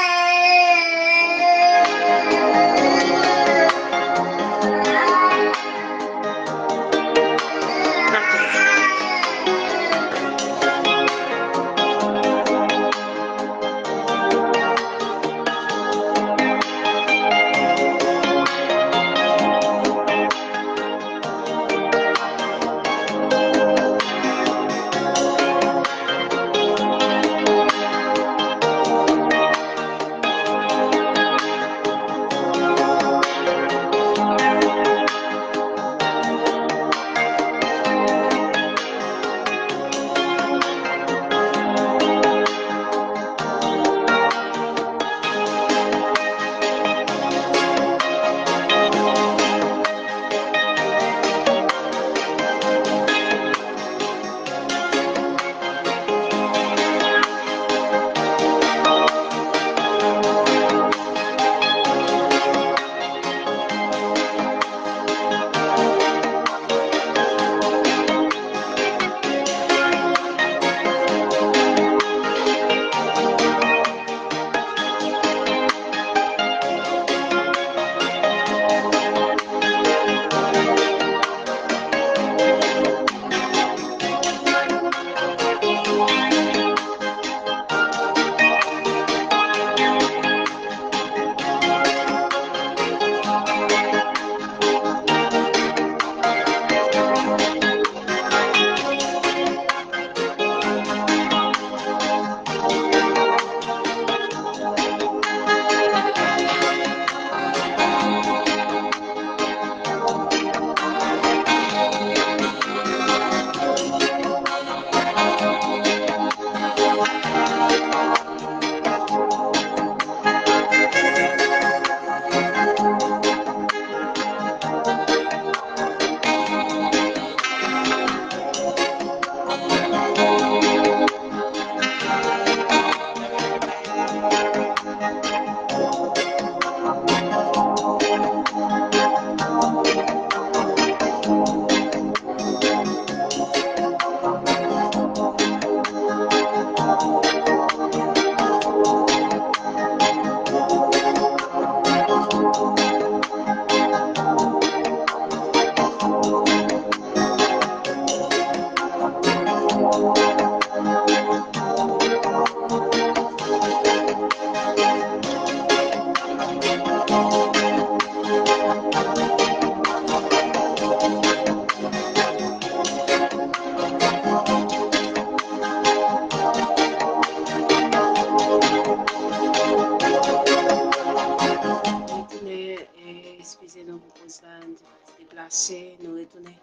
Retounen, eh, eskize nou pou poz la, nou te deplase, nou retounen.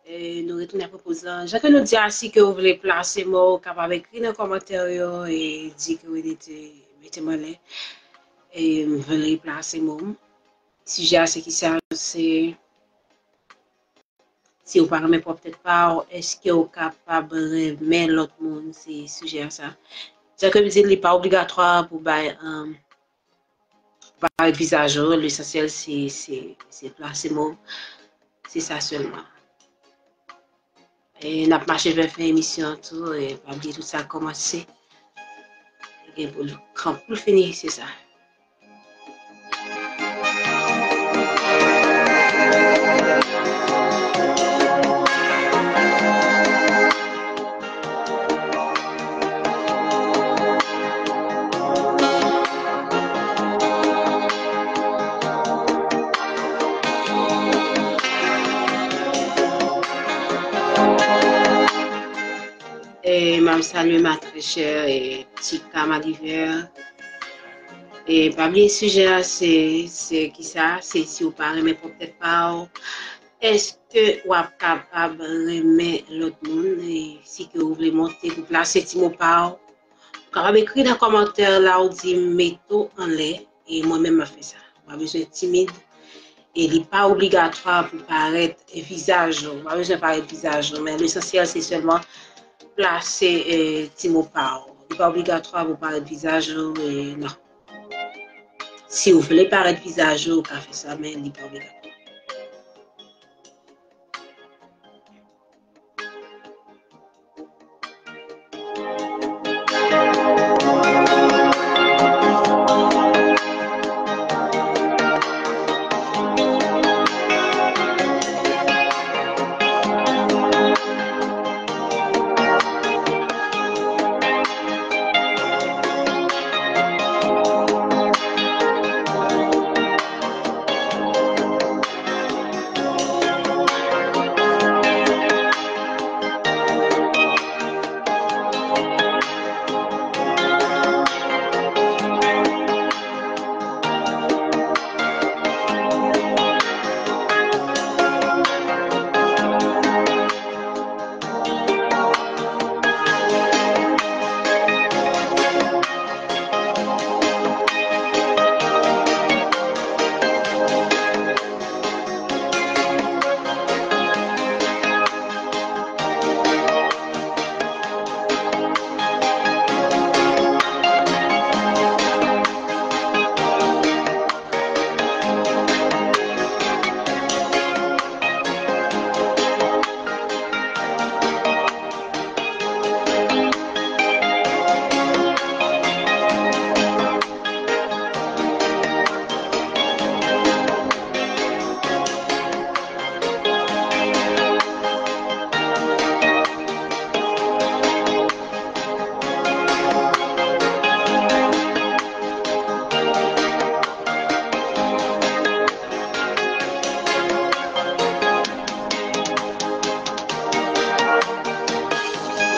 E nou retounen apre poz lan. Jan ke nou di a, si ke w vle plase mo, w kapab ekri nan kòmantè yo e di ke w te mete m anlè. E m vle plase mo m. Sijè a se kisa? Se, si w pa renmen pwòp tèt pa w, èske w kapab renmen lòt moun? Se sijè a sa. Jan ke m di, li pa obligatwa pou bay, um, pa vizaj ou, lesansyèl se, se, se plase mo, se sa sèlman. E n ap mache vè fen emisyon an tou, e pa bliye tout sa kòmanse, gen pou l, pou l fini, se sa. m salye ma trè chè e Tika Madiver. E pa bliye sijè a, se, se kisa? Se si w pa renmen pwòp tèt pa w, èske w ap kapab renmen lòt moun? E si ke w vle monte pou plase ti mo pa w, ou kapab ekri nan kòmantè la, ou di m mete w anlè, e mwen menm m ap fè sa. Ou pa bezwen timid, e li pa obligatwa pou parèt vizaj ou. Ou pa bezwen parèt vizaj ou, men lesansyèl se sèlman plase, eh, ti mo pa w. Li pa obligatwa pou parèt vizaj ou, eh, non. Si w vle parèt vizaj ou, ou ka fè sa, men li pa obligatwa.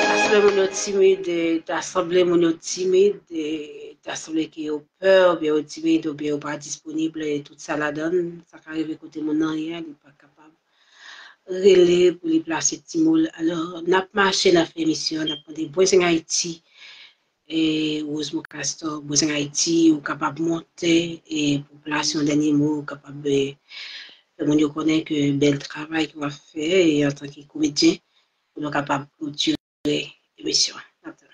Ta sanble moun yo timid, eh, ta sanble moun yo timid, eh, ta sanble ke yo pè, oubyen yo timid, oubyen yo pa disponib, eh, tout sa ladan l, sa ka rive kote moun nan ye a, li pa kapab rele pou li plase ti mo l. Alò, n ap mache nan fen emisyon, n ap mande Bwenzenn Ayiti, e Rosemond Castor, Bwenzenn Ayiti, ou kapab monte, e pou plase yon dènye mo, ou kapab, e, fè moun yo konnen ke bèl travay ke w ap fè, e antanke komedyen, pou nou kapab klotire emisyon an. N ap tann.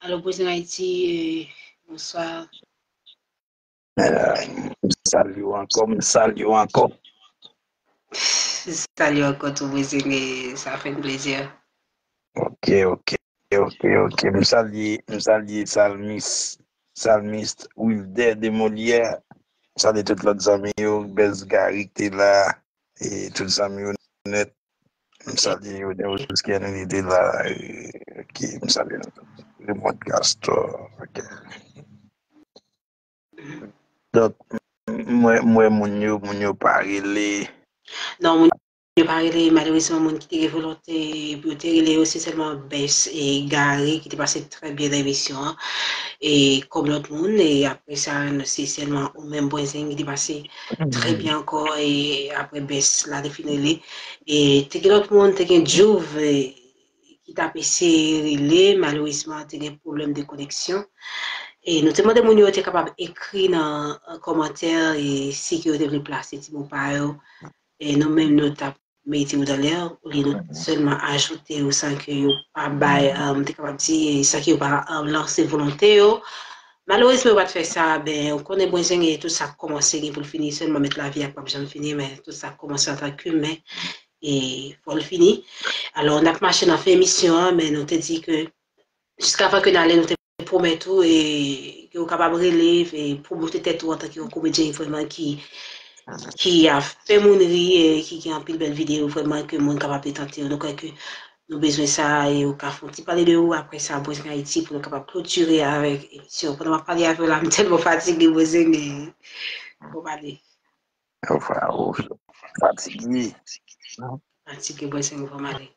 Alo, Bwenzenn Ayiti, eh, bonswa. Eh, m salye w ankò, m salye w ankò. M salye w ankò tou, Bwenzenn, sa fè n plezi. Ok, ok, ok, ok. M salye, m salye Salmis, Salmis Wilder de Molière. M salye tout lòt zanmi yo, Bèz Gary ki te la, e tout zanmi yo nèt. M salye yo, Deus ki anilite la. E, ok, m salye nou tout. Raymond Castor, ok. Donk, m wè, m wè moun yo, moun yo pa rele. Non, moun yo pa rele, malerezman, moun ki te gen volonte pou yo te rele yo, se sèlman Bès e Gary ki te pase trè byen nan emisyon an. E kòm lòt moun, e apre sa, se sèlman ou menm, Bwenzenn, ki te pase trè byen ankò, e apre Bès la te fin rele. E te gen lòt moun, te gen Djouv, e ki t ap eseye rele, malerezman, te gen pwoblèm de koneksyon. E nou te mande moun yo te kapab ekri nan, eh, kòmantè, e si ke yo te vle plase ti mo pa yo. E nou menm, nou t ap mete yo dan lè, olye nou sèlman ajoute yo san ke yo pa bay, um, te kapab di, san ke yo pa, um, lanse volonte yo. Malerezman, yo pa t fè sa, ben, ou konnen Bwenzen, tout sa k kòmanse gen pou l fini, sèlman mèt lavi a p ap janm fini, men tout sa k kòmanse antanke imen, e fò l fini. Alò, n ap mache nan fen emisyon an, men nou te di ke jiskavan ke n ale, nou te pwomèt ou, e, ke ou kapab rele, e, pwomòte tèt ou antanke yon komedyen vrèman ki, ki ap fè moun ri, e, ki gen anpil bèl videyo vrèman ke moun kapab detante yo. Nou kwè ke nou bezwen sa, e ou ka fè yon ti pale de ou, apre sa, Bwenzen Ayiti, pou nou kapab klotire avèk emisyon. Pandan m ap pale avè w la, m tèlman fatige, Bwenzen, e, bon, pale. Ou fa-, ou fatige. Fatige, Bwenzen, bon, pale.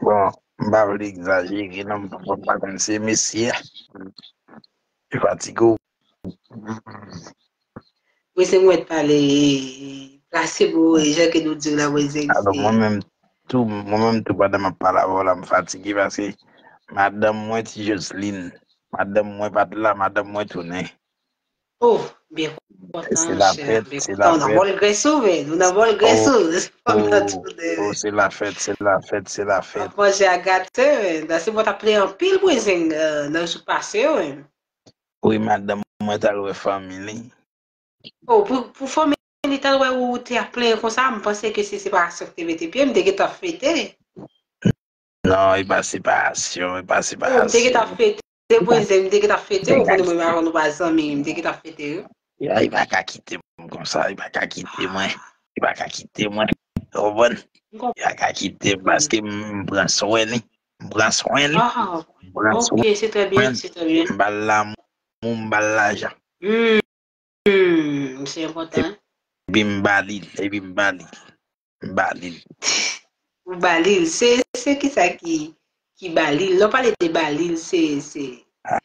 Bon, m pa vle egzajere, non, m pa konn se mesye a ki fatige w. Bwenzen, mwen pale, plase mo, e, jan ke nou di w la, Bwenzen, Alò, se mwen menm tou, mwen menm tou, pandan m ap pale avè w la, m fatige paske madanm mwen, Ti Joseline, madanm mwen pa t la, madanm mwen tounen. Oh, byen kontan, Se la chè, fèt, byen se kontan. la Ou nan fèt. Bòl Grèso, men. Ou nan Bòl Grèso. Oh, Pandan oh, tounen. Oh, se la fèt, se la fèt, se la Ap fèt. Manje a gate, men. Dasi mwen t ap plenyen anpil, Bwenzen, euh, nan jou pase yo, men. Wi, madanm mwen t al wè fanmi li. Oh, pou, pou fanmi li t al wè ou te ap plenyen konsa, m panse ke se separasyon ki te mete pye, m te gentan fete. Non, e pa separasyon, e pa Oh, m te gentan separasyon. Fete, Bwenzen, m te gentan fete, ou konnen mwen Egzakte. Avè w nou pa zanmi, m te gentan fete, wi. Ya, li pa ka kite m konsa, li pa ka kite mwen. Li pa ka kite mwen. Ou konprann? M konprann. Li pa ka kite m paske m pran swen li. M pran swen li. Ah, M pran swen ok, se trè byen, se trè byen. M ba l lanmou, m ba l lajan. Hmm, hmm, se enpòtan. Epi m ba li l, epi m ba li l. M ba li l. Ou ba li l. Se, se kisa ki, ki ba li l? Lè w pale de ba li l, se, se, se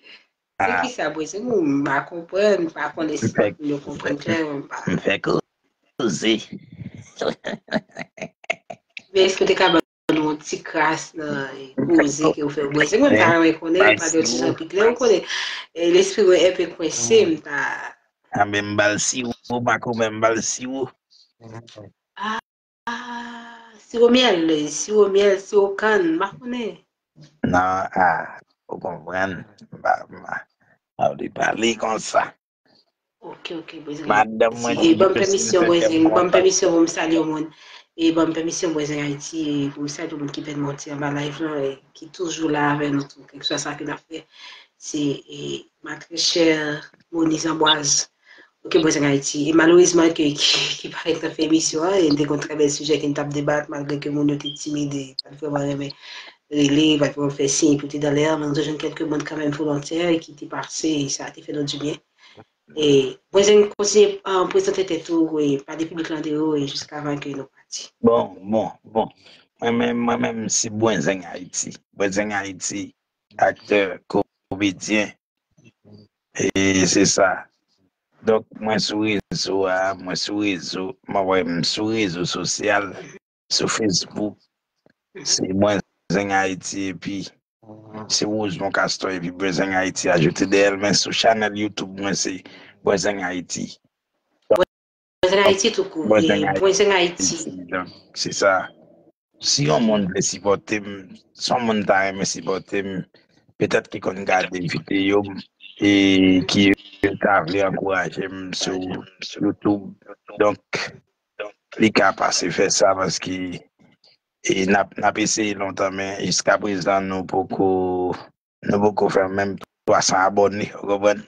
Ah, kisa, Bwenzen? M pa konprann, m pa konn m si fè, lòt moun yo m fè, konprann klè, m pa. M fè koze. Men èske w te ka ban nou yon ti kras nan, eh, M fè koze ke w fè? Bwenzen, mwen, m ta renmen konnen, pale yon ti jan pi klè, ou konnen, eh, lespri mwen enpe kwense, m ta. Anben, m ba l siwo, makomè, m ba l siwo. Ah, ah, siwo myèl, siwo myèl, siwo kann, m pa konnen. Non, ah, ou konprann? M pa, m pa, pa vle pale konsa. Ok, ok, Bwenzen Madanm Ayiti. mwen E di ban m ke si pèmisyon, se te Bwenzen, ban m mwen pèmisyon pou m salye yon moun. E ban m pèmisyon, Bwenzen Ayiti, e pou m salye yon moun ki pèd manti anba live lan, e ki toujou la avè nou tou, kèlkeswa sa ke n ap fè. Se, e, ma très chère Moniz Ambroise. Ok, Bwenzen Ayiti. E malerezman ke ki, ki pa gentan fè emisyon an, e n te gen yon trè bèl sijè ke n t ap debat, malgre ke moun yo te timid, e pa t vrèman renmen rele, pa t vrèman fè siy pou te dan lè a, men nou te jwenn kèlke moun kanmenm volontè ki te pase, e sa te fè nou dibyen. E Bwenzen, kontinye, ah, prezante tèt ou, e pale piblik lan de ou, e jiskavan ke nou pati. Bon, bon, bon. Mwen menm, mwen menm, se Bwenzen Ayiti. Bwenzen Ayiti, aktè, komedyen. E se sa. Donk, mwen sou rezo a, mwen sou rezo, mwen wè m sou rezo sosyal, sou Facebook. Se Bwenzen Ayiti, epi se Rosemond Castor, epi Bwenzen Ayiti ajoute dèyè l, men sou chanèl YouTube mwen, se Bwenzen Ayiti. Bwenzen Ayiti tou kou, Bwenzen e Bwenzen Ayiti. Ayiti, donk, se sa. Si yon moun vle sipòte m, si yon moun ta renmen sipòte m, petèt ki konn gade videyo m, e ki ta vle ankouraje m sou YouTube. Donk, li ka pase fè sa paske, e n ap, n ap eseye lontan, men jiska prezan nou poko, nou poko fè menm twa san abòne, ou konprann?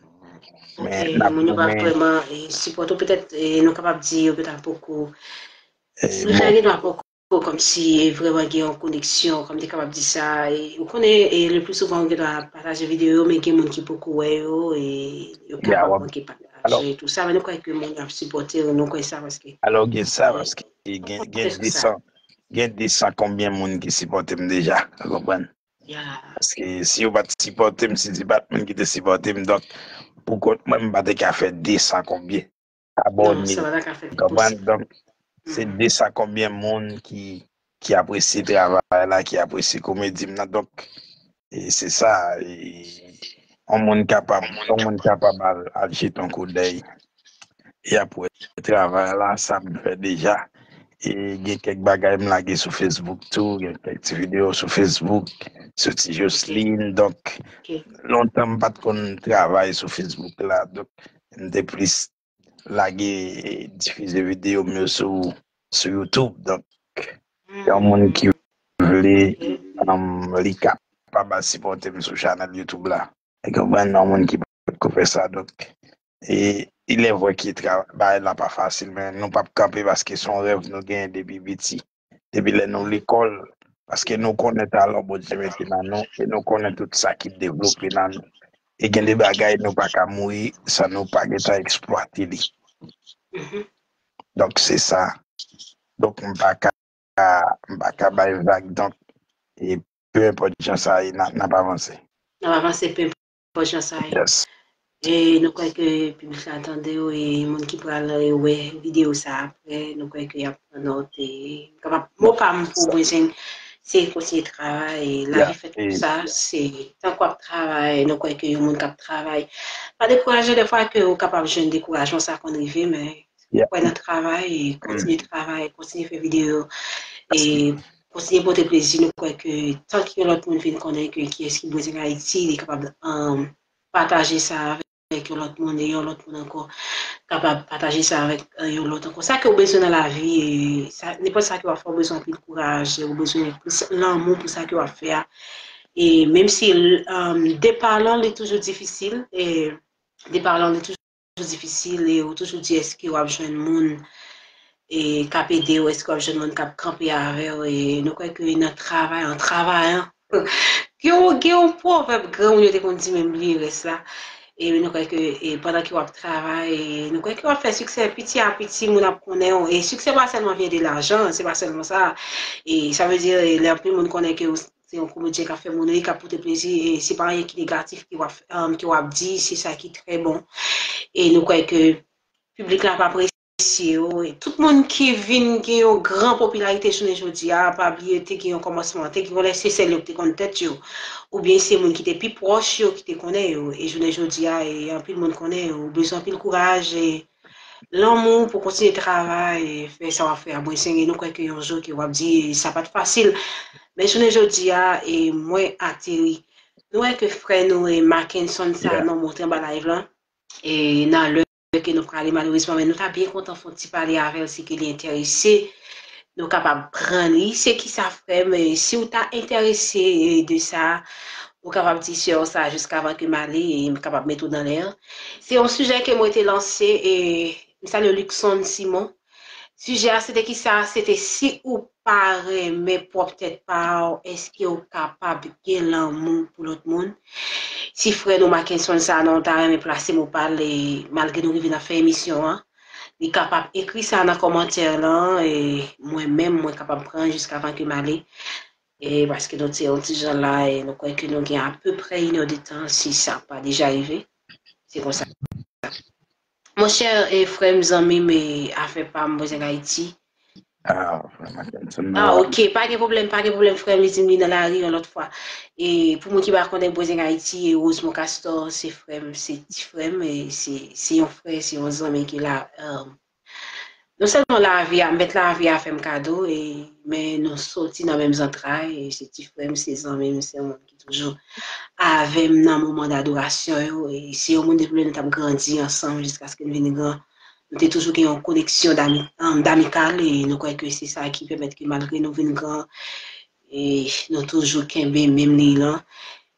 Ok, Men n ap moun yo pa goumen. Vrèman, e, sipòte w, petèt, e, nou kapab di yo petèt poko, E, nou bon, ta gen dwa poko kòmsi, e, vrèman gen yon koneksyon, kòm te kapab di sa, e, ou konnen, e, le plus souvent ou gen dwa pataje videyo yo, men gen moun ki poko wè yo, e yo ya, kapab w ap, manke alò, pataje, tou sa, men nou kwè ke moun yo ap sipòte yo, nou kwè sa, paske, alò, gen sa, e, paske gen, nou gen kwè sa. Desan, gen desan konbyen moun ki sipòte m deja, ou konprann? Ya. Paske si yo pa t sipòte m, si se pa t moun ki te sipòte m, donk, pou kont mwen, m pa te ka fè desan konbyen Non, abòne, sa pa ta ka fèt ou konprann? Posib. Donk, se Mhm. desan konbyen moun ki, ki apresye travay la, ki apresye komedi m nan. Donk, e se sa, e, yon moun kapab, yon moun kapab al, al jete yon koudèy. E apre, travay la, sa m fè deja. E gen kèk bagay m lage sou Facebook tou, gen kèk ti videyo sou Facebook, sou ti Jocelyn. Donk, lontan m pa t konn travay sou Facebook la. Donk, m te plis lage, difize videyo m yo sou, sou YouTube. Donk, yon moun ki vle, um, li kapab al sipòte m sou chanèl YouTube la. E konprann, yon moun ki potko fè sa. Donk, e, il est vrai que tra-, bagay la pa fasil, men nou p ap kanpe paske se yon rèv nou genyen depi piti. Depi lè nou lekòl, paske nou konnen talan Bondye mete nan nou, e nou konnen tout sa ki devlope nan nou. E gen de bagay nou pa ka mouri san nou pa gentan eksplwate li. Donk, se sa. Donk, m pa ka, m pa ka bay vag. Donk, e pe enpòt jan sa ye, n a, n ap avanse. N ap avanse, pe enpòt jan sa ye. Yes. E nou kwè ke piblik la tande w, e moun ki pral, e, wè videyo sa apre, nou kwè ke y ap pran nòt, e kapab, mo pa m pou mwen, se, se kontinye travay, e lavi fèt konsa, se tank w ap travay, nou kwè ke yon moun k ap travay. Pa dekouraje, dèfwa ke ou kapab jwenn dekourajman, sa konn rive, men kwè nan travay, e kontinye travay, kontinye fè videyo, e kontinye pote plezi, nou kwè ke tank yon lòt moun vin konnen ke kiyès ki Bwezeng Ayiti, li kapab, um, pataje sa avèk yon lòt moun, e yon lòt moun ankò kapab pataje sa avèk, eh, yon lòt ankò. Sa ke w bezwen nan lavi, e sa, nenpòt sa ke w ap fè, w bezwen anpil kouraj, e w bezwen plis lanmou pou sa ke w ap fè a. E menm si, um, depa lan li toujou difisil, e depa lan li toujou difisil, e ou toujou di èske w ap jwenn moun, e k ap ede w, èske w ap jwenn moun k ap kanpe avè w, e nou kwè ke nan travay, an travayan, gen yon, gen yon pwovèb granmoun yo te konn di, men m bliye rès la. E nou kwè ke, e pandan ke w ap travay, e nou kwè ke w ap fè siksè, piti a piti, moun ap konnen w. E siksè pa sèlman vyen de lajan, se pa sèlman sa. E sa vle di, e lè anpil moun konnen ke w se yon komedyen k ap fè moun ri, k ap pote plezi, e se pa anyen ki negatif ke w ap, um, ke w ap di, se sa ki trè bon. E nou kwè ke piblik la ap apresye w. E tout moun ki vin gen yon gran popilarite jounen jodi a, pa bliye, te gen yon kòmansman, te gen yon lè se sèl yo ki te konn tèt yo, oubyen se moun ki te pi pwòch yo ki te konnen yo. E jounen jodi a, e anpil moun konnen yo. Ou bezwen anpil kouraj, e lanmou pou kontinye travay, e fè sa w ap fè a. Mwen, se, e nou kwè ke yon jou ke w ap di, e sa pa t fasil. Men jounen jodi a, e mwen ateri. Nou wè ke frè nou, e Mackenson Sanon monte anba live lan. E nan lè ke nou prale, malerezman, men nou ta byen kontan fè yon ti pale avè l, si ke li enterese. Nou kapab pran li. Se kisa, frè m, e si w ta enterese, e de sa, ou kapab di sè w sa jiskavan ke m ale, e m kapab mete w nan lè a. Se yon sijè ke mwen te lanse, e m salye Luckson Simon. Sijè a, se te kisa? Se te si ou pa renmen pwòp tèt pa w, èske w kapab gen lanmou pou lòt moun? Si frè nou Mackenson Sanon ta renmen plase mo pa l, e malgre nou rive nan fen emisyon an, li kapab ekri sa nan kòmantè lan, e mwen menm, mwen kapab pran jiskavan ke m ale. E paske nou te yon ti jan la, e nou kwè ke nou gen apeprè inèdtan, si sa pa deja rive. Se konsa. Monchè, e frè m, zanmi m, e afè pa m, Bwezeng Ayiti. Ah, frè m, Mackenson, ah, ok, pa gen pwoblèm, pa gen pwoblèm, frè m, li di m li nan lari yon lòt fwa. E pou moun ki pa konnen, Bwezeng Ayiti, e Rosemond Castor, se frè m, se ti frè m, e se, se yon frè, se yon zanmi ki la, um, non sèlman lavi a, mèt lavi a fè m kado, e, men nou soti nan menm zantray, e se ti frè m, se zanmi m, se yon moun ki toujou avè m nan moman dadorasyon yo, e se yon moun depi lè nou t ap grandi ansanm jiskaske n vin gran. Nou te toujou gen yon koneksyon dami-, um, damikal, e nou kwè ke se sa ki pèmèt ke malgre nou vin gran, e nou toujou kenbe menm liy lan.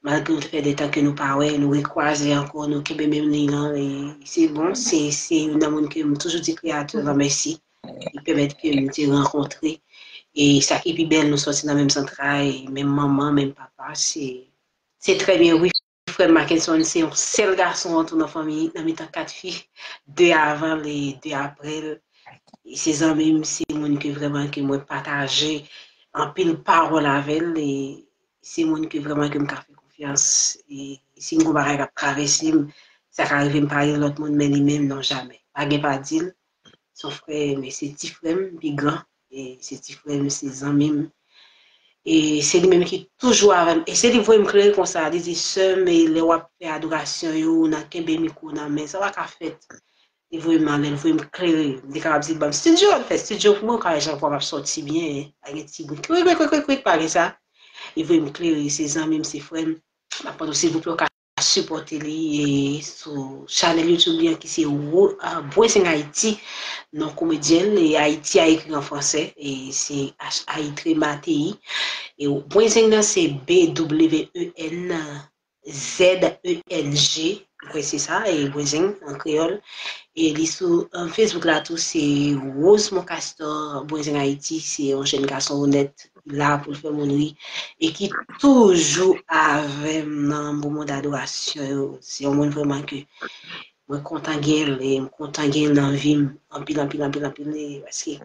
Malgre nou te fè de tan ke nou pa wè, nou rekwaze ankò, nou kenbe menm liy lan. E se bon, se, se youn nan moun ke m toujou di Kreyatè lan mèsi. Li pèmèt ke m te rankontre. E sa ki pi bèl, nou sòti nan menm zantray, menm manman, menm papa. Se, se trè byen, wi. Frè m Mackenson, se yon sèl gason an tou nan fanmi, nan mitan kat fi, de avan l e de apre l. E se zanmi m, se moun ke vrèman ke mwen pataje anpil pawòl avè l, e se moun ke vrèman ke m ka fè konfyans. E si m gon bagay k ap travèse m, sa ka rive m pale lòt moun, men li menm, non, jamè. Pa gen pa di l. Se yon frè, men se ti frè m pi gran. E se ti frè m, se zanmi m. E se li menm ki toujou avè m. E se li voye m klere konsa. Li di, sè m, e lè w ap fè adorasyon yo, ou nan kenbe mikwo nan men, sa pa ka fèt. Li voye m anlè, li voye m klere. M te kapab di l ban m estidyo, l fè estidyo pou mwen, ou ka wè jan vwa m ap sòti byen, pa gen ti bri kwik, kwik, kwik, kwik, kwik, pa gen sa. Li voye m klere, se zanmi m, se frè m. M ap mande w, silvouplè, ou ka sipòte li e sou chanèl YouTube li an ki se Wo- ah, Bwenzeng Ayiti, non komedyen l, e Ayiti a ekri an fransè, e se H A I tire ba T I. E Bwenzeng nan se B W E N Z E N G, m kwè se sa, e Bwenzeng an kreyòl. E li sou um, Facebook la tou, se Rosemond Castor, Bwenzeng Ayiti, se yon jèn gason onèt, ki la pou l fè moun ri, e ki toujou avè m nan moman dadorasyon yo. Se yon moun vrèman ke mwen kontan gen l, e m kontan gen l nan vi m, anpil, anpil, anpil, anpil, e paske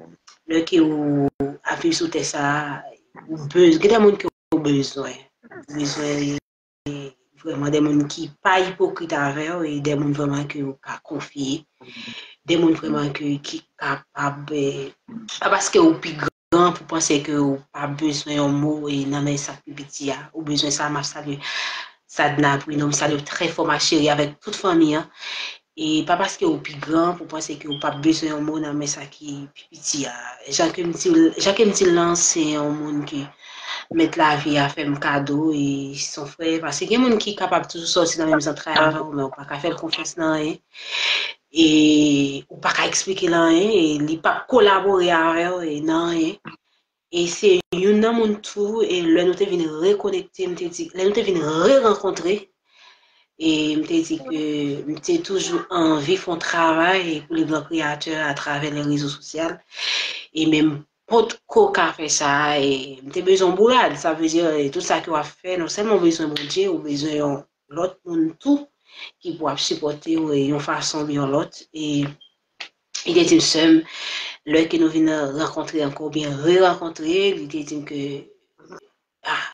lè ke ou ap viv sou tè sa a, ou bezwen, gen de moun ke ou bezwen, ou bezwen vrèman de moun ki pa ipokrit avè w, e de moun vrèman ke ou ka konfye, de moun vrèman ke, ki kapab, eh, pa paske ou pi gran pou panse ke ou pa bezwen yon mo e nan men sa k pi piti a, ou bezwen sa, m ap salye Sadna Bruno, m salye w trè fò ma chérie avèk tout fanmi an. E pa paske ou pi gran pou panse ke ou p ap bezwen yon mo nan men sa ki pi piti a. Jan ke m di, jan ke m di l lan, se yon moun ke mèt lavi a fè m kado e se yon frè. Paske gen moun ki kapab toujou sòti nan menm zantray avè w, men ou pa ka fè l konfyans nan anyen. E ou pa ka eksplike l anyen, e li p ap kolabore avè w e nan anyen. E se youn nan moun tou, e lè nou te vin rekonekte, m te di, lè nou te vin re-rankontre, e m te di ke m te toujou anvi fè yon travay pou le grand créateur atravè les réseaux sociaux. E men m potko ka fè sa, e m te bezwen yon bourad, sa vle di, e tout sa ke w ap fè, non sèlman w bezwen Bondye, ou bezwen yon lòt moun tou ki pou ap sipòte w, e yon fason oubyen yon lòt. E li te di m, sè m, lè ke nou vin rankontre ankò, oubyen re-rankontre, li te di m ke, ah,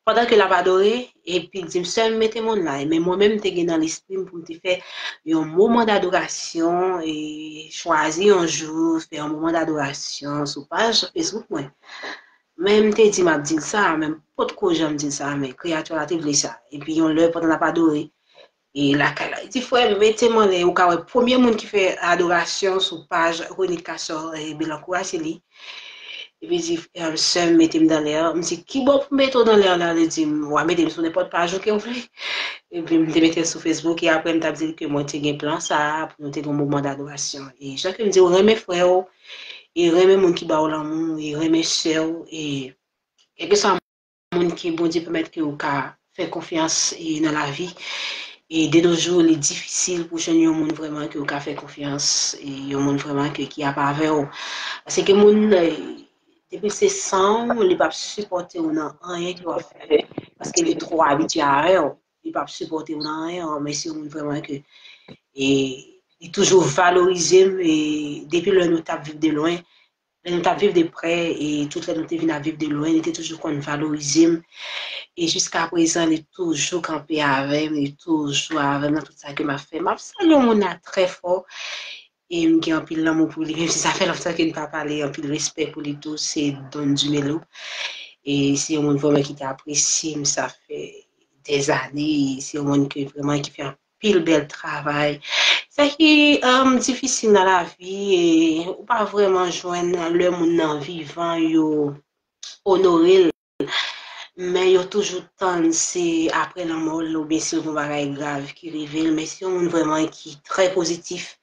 pandan ke l ap adore, epi l di m, sè m, mete moun la. Men mwen menm, m te gen nan lespri m pou m te fè yon moman dadorasyon, e chwazi yon jou, fè yon moman dadorasyon sou paj Facebook mwen. Men m te di m ap di l sa, men m potko janm di l sa, men kreyati a te vle sa. Epi yon lè, pandan l ap adore, e lakay la, li di, frè m, mete m anlè, ou ka wè premye moun ki fè adorasyon sou paj Renny Castor, e Belancourt a, se li. Epi li di, sè m, mete m dan lè a. M di, kibò pou m mete w dan lè a la? Li di m, w a mete m sou nenpòt paj ou ke w vle. Epi m te mete l sou Facebook, e apre m t ap di l ke mwen te gen plan sa a, pou nou te gen yon moman dadorasyon. E jan ke m di w, renmen frè w, e renmen moun ki ba w lanmou, e renmen sè w, e kèlkeswa moun ke Bondye pèmèt ke ou ka fè konfyans e nan lavi. E de nos jours, li difisil pou jwenn yon moun vrèman ke ou ka fè konfyans, e yon moun vrèman ke, ki ap avè w. Paske moun, e, depi l se san w, li p ap sipòte w nan anyen ke w ap fè. Paske li twò abitye avè w. Li p ap sipòte w nan anyen, men se yon moun vrèman ke, e, li toujou valorize m, e depi lè nou t ap viv de lwen, lè nou t ap viv de prè, e tout lè nou te vin ap viv de lwen, li te toujou konn valorize m. E jiska prezan, li toujou kanpe avè m, li toujou avè m nan tout sa ke m ap fè. M ap salye yon moun la trè fò, e m gen anpil lanmou pou li, menm si sa fè lontan ke n pa pale, anpil respè pou li tou, se Don Dumelo. E se yon moun vrèman ki te apresye m, sa fè dèzane, e se yon moun ke vrèman ki fè anpil bèl travay. Sa ki, um, difisil nan lavi, e ou pa vrèman jwenn lè moun nan vivan yo onore l. Men yo toujou tann se apre lanmò l oubyen si l gen yon bagay grav ki rive l. Men se yon moun vrèman ki trè pozitif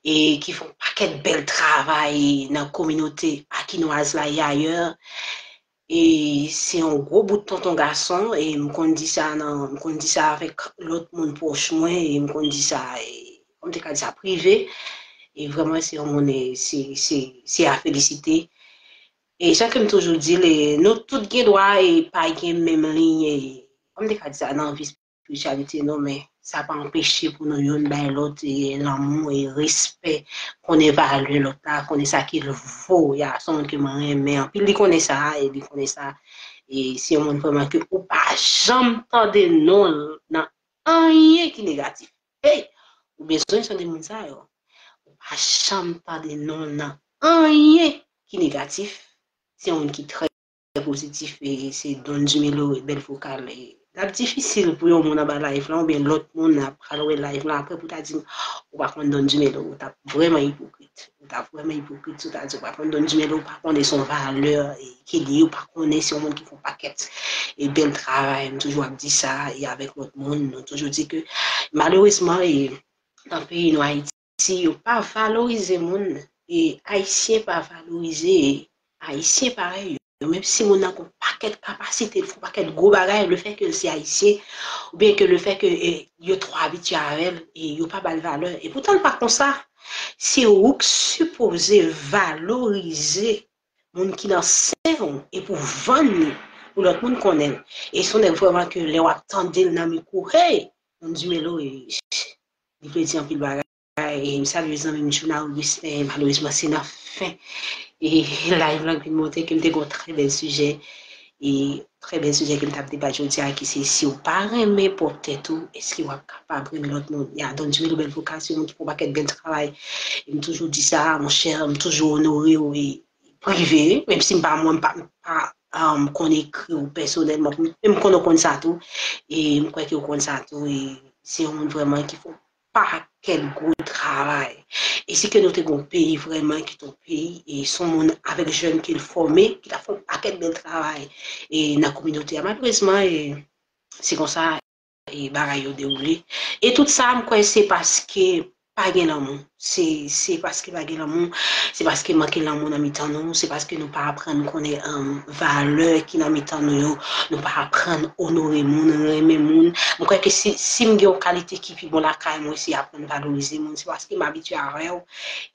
e ki fè yon pakèt bèl travay nan kominote akinwaz la e ayè. E se yon gwo bout tonton gason, e m konn di sa nan, m konn di sa avèk lòt moun pwòch mwen, e m konn di sa, e, kòm te ka di sa, prive. E vrèman, se yon moun, e, se, se, se a felisite. E jan ke m toujou di l, e, nou tout gen dwa, e, pa gen menm liy, e, kòm te ka di sa, nan vi espirityalite nou, men sa pa anpeche pou nou youn bay lòt, e, lanmou e respè, konnen valè lòt la, konnen sa ke l vo. Ya, se yon moun ke mwen renmen anpil, li konnen sa, e li konnen sa. E se yon moun vrèman ke ou pa janm tande non l nan anyen ki negatif. Hey! Ou bezwen tande moun sa yo. Ou pa janm tande non l nan anyen ki negatif. Se yon moun ki trè pozitif, e se Don Dumelo, bèl vokal, e L ap difisil pou yon moun anba live lan oubyen lòt moun ap pral wè live lan apre pou ta di m ou pa konn Don Dumelo, ou t ap vrèman ipokrit. Ou t ap vrèman ipokrit si w ta di ou pa konn Don Dumelo, ou pa konnen se yon valè e, ke li ye, ou pa konnen se yon moun ki fè yon pakèt e bèl travay. M toujou ap di sa e avèk lòt moun, nou toujou di ke malerezman e nan peyi nou Ayiti, yo pa valorize moun e Ayisyen pa valorize Ayisyen parèy yo. Menm si moun nan gen yon pakèt kapasite, l fè yon pakèt gwo bagay, lefètke l se Ayisyen, oubyen ke lefètke e, yo twò abitye avè l e yo pa ba l valè. E poutan l pa konsa. Se ou k sipoze valorize moun ki nan sen w e pou vann li pou lòt moun konnen l. E se yon nèg vrèman ke lè w ap tande l nan mikwo, hey, Don Dumelo, e, li vle di anpil bagay. E m salye zanmi m Junao Augustin, malerezman se nan fen e live lan ke l monte ke m te gen yon trè bèl sijè. E trè bèl sijè ke m t ap debat jodi a ki se si w pa renmen pwòp tèt ou, èske w ap kapab renmen lòt moun? Ya, Don Dumelo, bèl vokasyon, moun ki fè yon pakèt bèl travay. E m toujou di sa, monchè, m toujou onore w e prive, menm si m pa mwen, m pa, m pa um, konn ekri w pèsonèlman, men m konn ou konn sa tou, e m kwè ke w konn sa tou, e se yon moun vrèman ki fè yon pakèt gwo travay. E si ke nou te gen yon peyi vrèman ki te yon peyi, e se yon moun avèk jèn ke l fòme, ki t ap fè yon pakèt bèl travay e nan kominote a. Malerezman, e se konsa e bagay yo dewoule. E tout sa, m kwè se paske pa gen lanmou. Se, se paske pa gen lanmou, se paske manke lanmou nan mitan nou, se paske nou pa aprann konnen um, valè ki nan mitan nou yo, nou pa aprann onore moun, renmen moun. M kwè ke si, si m gen yon kalite ki pi bon lakay mwen, se aprann valorize moun. Se paske m abitye avè w,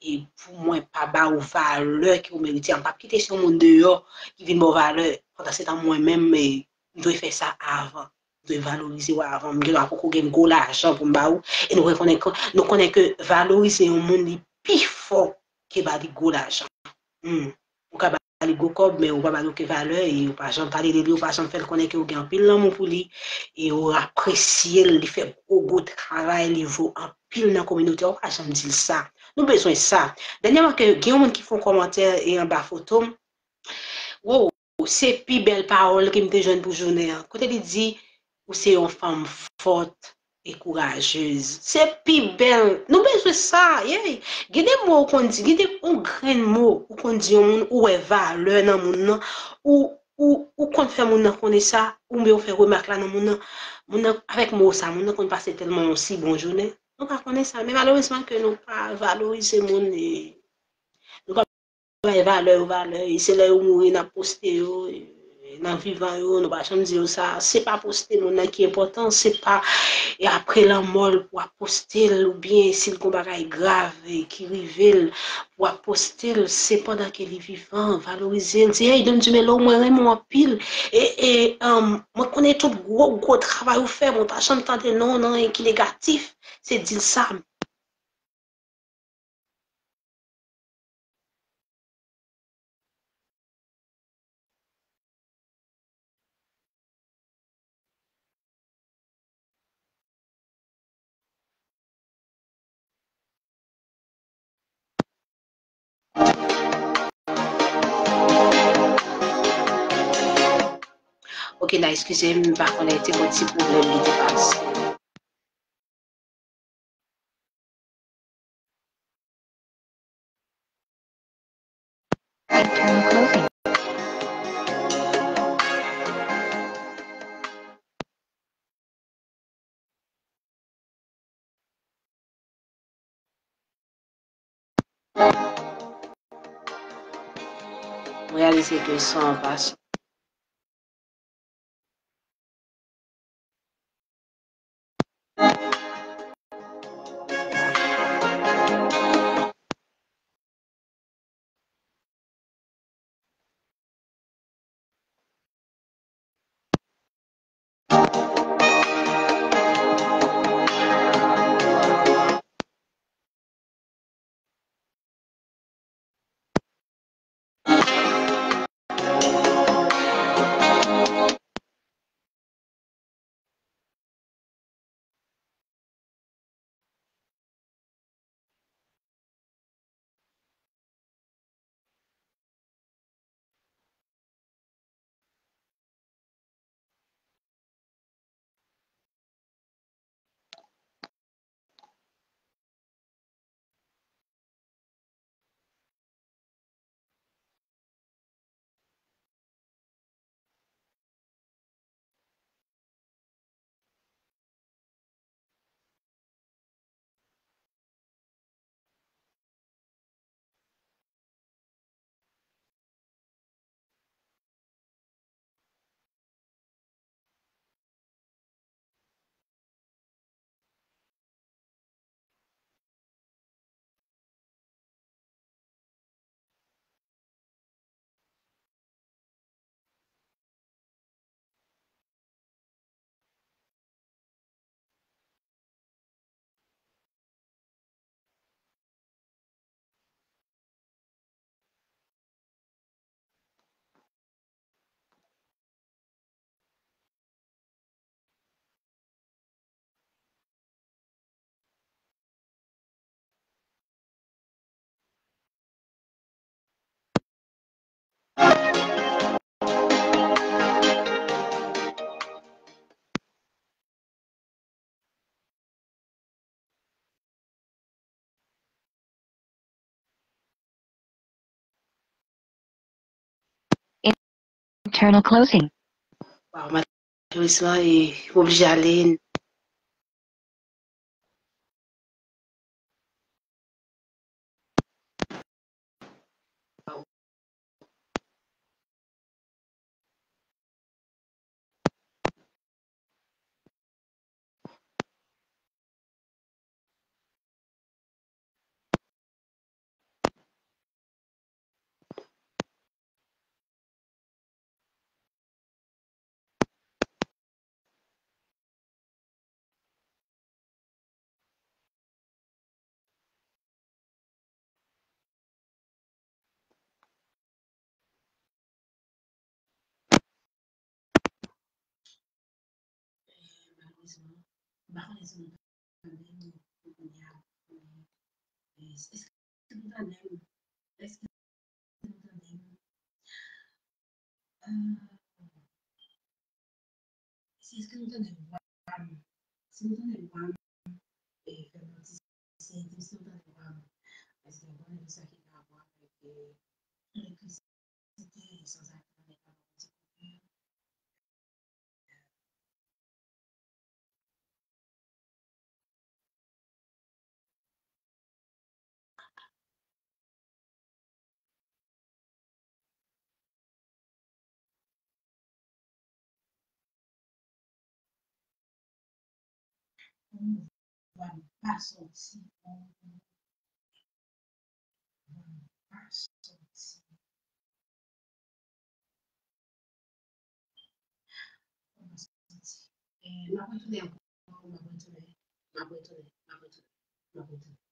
e pou mwen pa ba ou valè ke ou merite a, m p ap kite se yon moun deyò ki vin ba w valè. Pandan se tan mwen menm, e, m dwe fè sa avan. M dwe valorize w avan. M gen dwa poko gen gwo lajan pou m ba ou. E nou rekonnen ke, nou konnen ke valorize yon moun li pi fò ke ba li gwo lajan. Hmm. Ou ka ba li gwo kòb, men ou pa ba li okenn valè, e ou pa janm pale de li, ou pa janm fè l konnen ke ou gen anpil lanmou pou li, e ou apresye l, li fè gwo, gwo travay, li vo anpil nan kominote a, ou pa janm di l sa. Nou bezwen sa. Dènyèman, ke gen yon moun ki fè yon kòmantè e anba foto m, wow, se pi bèl pawòl ke m te jwenn pou jounen an. Kote li di, ou se yon fanm fòt e kourajez. Se pi bèl. Nou bezwen sa, yeah. Gen de mo ou konn di, gen de yon grenn mo ou konn di yon moun, ou wè valè nan moun nan, ou, ou, ou konn fè moun nan konnen sa, oubyen ou fè remak la nan moun nan. Moun nan, avèk mo sa, moun nan konn pase tèlman yon si bon jounen. Nou pa konnen sa, men malerezman ke nou pa valorize moun e nou pa bay valè yo valè, e se lè yo mouri n ap poste yo, e nan vivan yo, nou pa janm di yo sa, se pa poste moun nan ki enpòtan, se pa e apre lanmò l pou w ap poste l, oubyen si l gen yon bagay grav e ki rive l, pou w ap poste l, se pandan ke li vivan, valorize l, di, hey, Don Dumelo, mwen renmen w anpil, e, e, um, mwen konnen tout gwo, gwo travay ou fè, mwen pa janm tande non w nan anyen ki negatif, se di l sa. Ok, nan eskize m, m pa konnen te gon ti pwoblèm ki te pase. M reyalize ke son an pa sou. Internal closing. Waw, m atè wi swa, e, m oblije ale. Malerezman, m pa konnen si nou tande m pou kounye a. Èske nou tande m? Èske nou tande m? Ah, si, èske nou tande vwa m? Si nou tande vwa m, e, fè m yon ti siy, di m si nou tande vwa m. Paske m konnen tout sa ki gen rapò avèk, e, elektrisite, sanzave, avèk laboratori. Vwa m pa soti. Vwa m pa soti. Vwa m pa soti. E, m ap retounen ankò, m ap retounen, m ap retounen, m ap retounen, m ap retounen.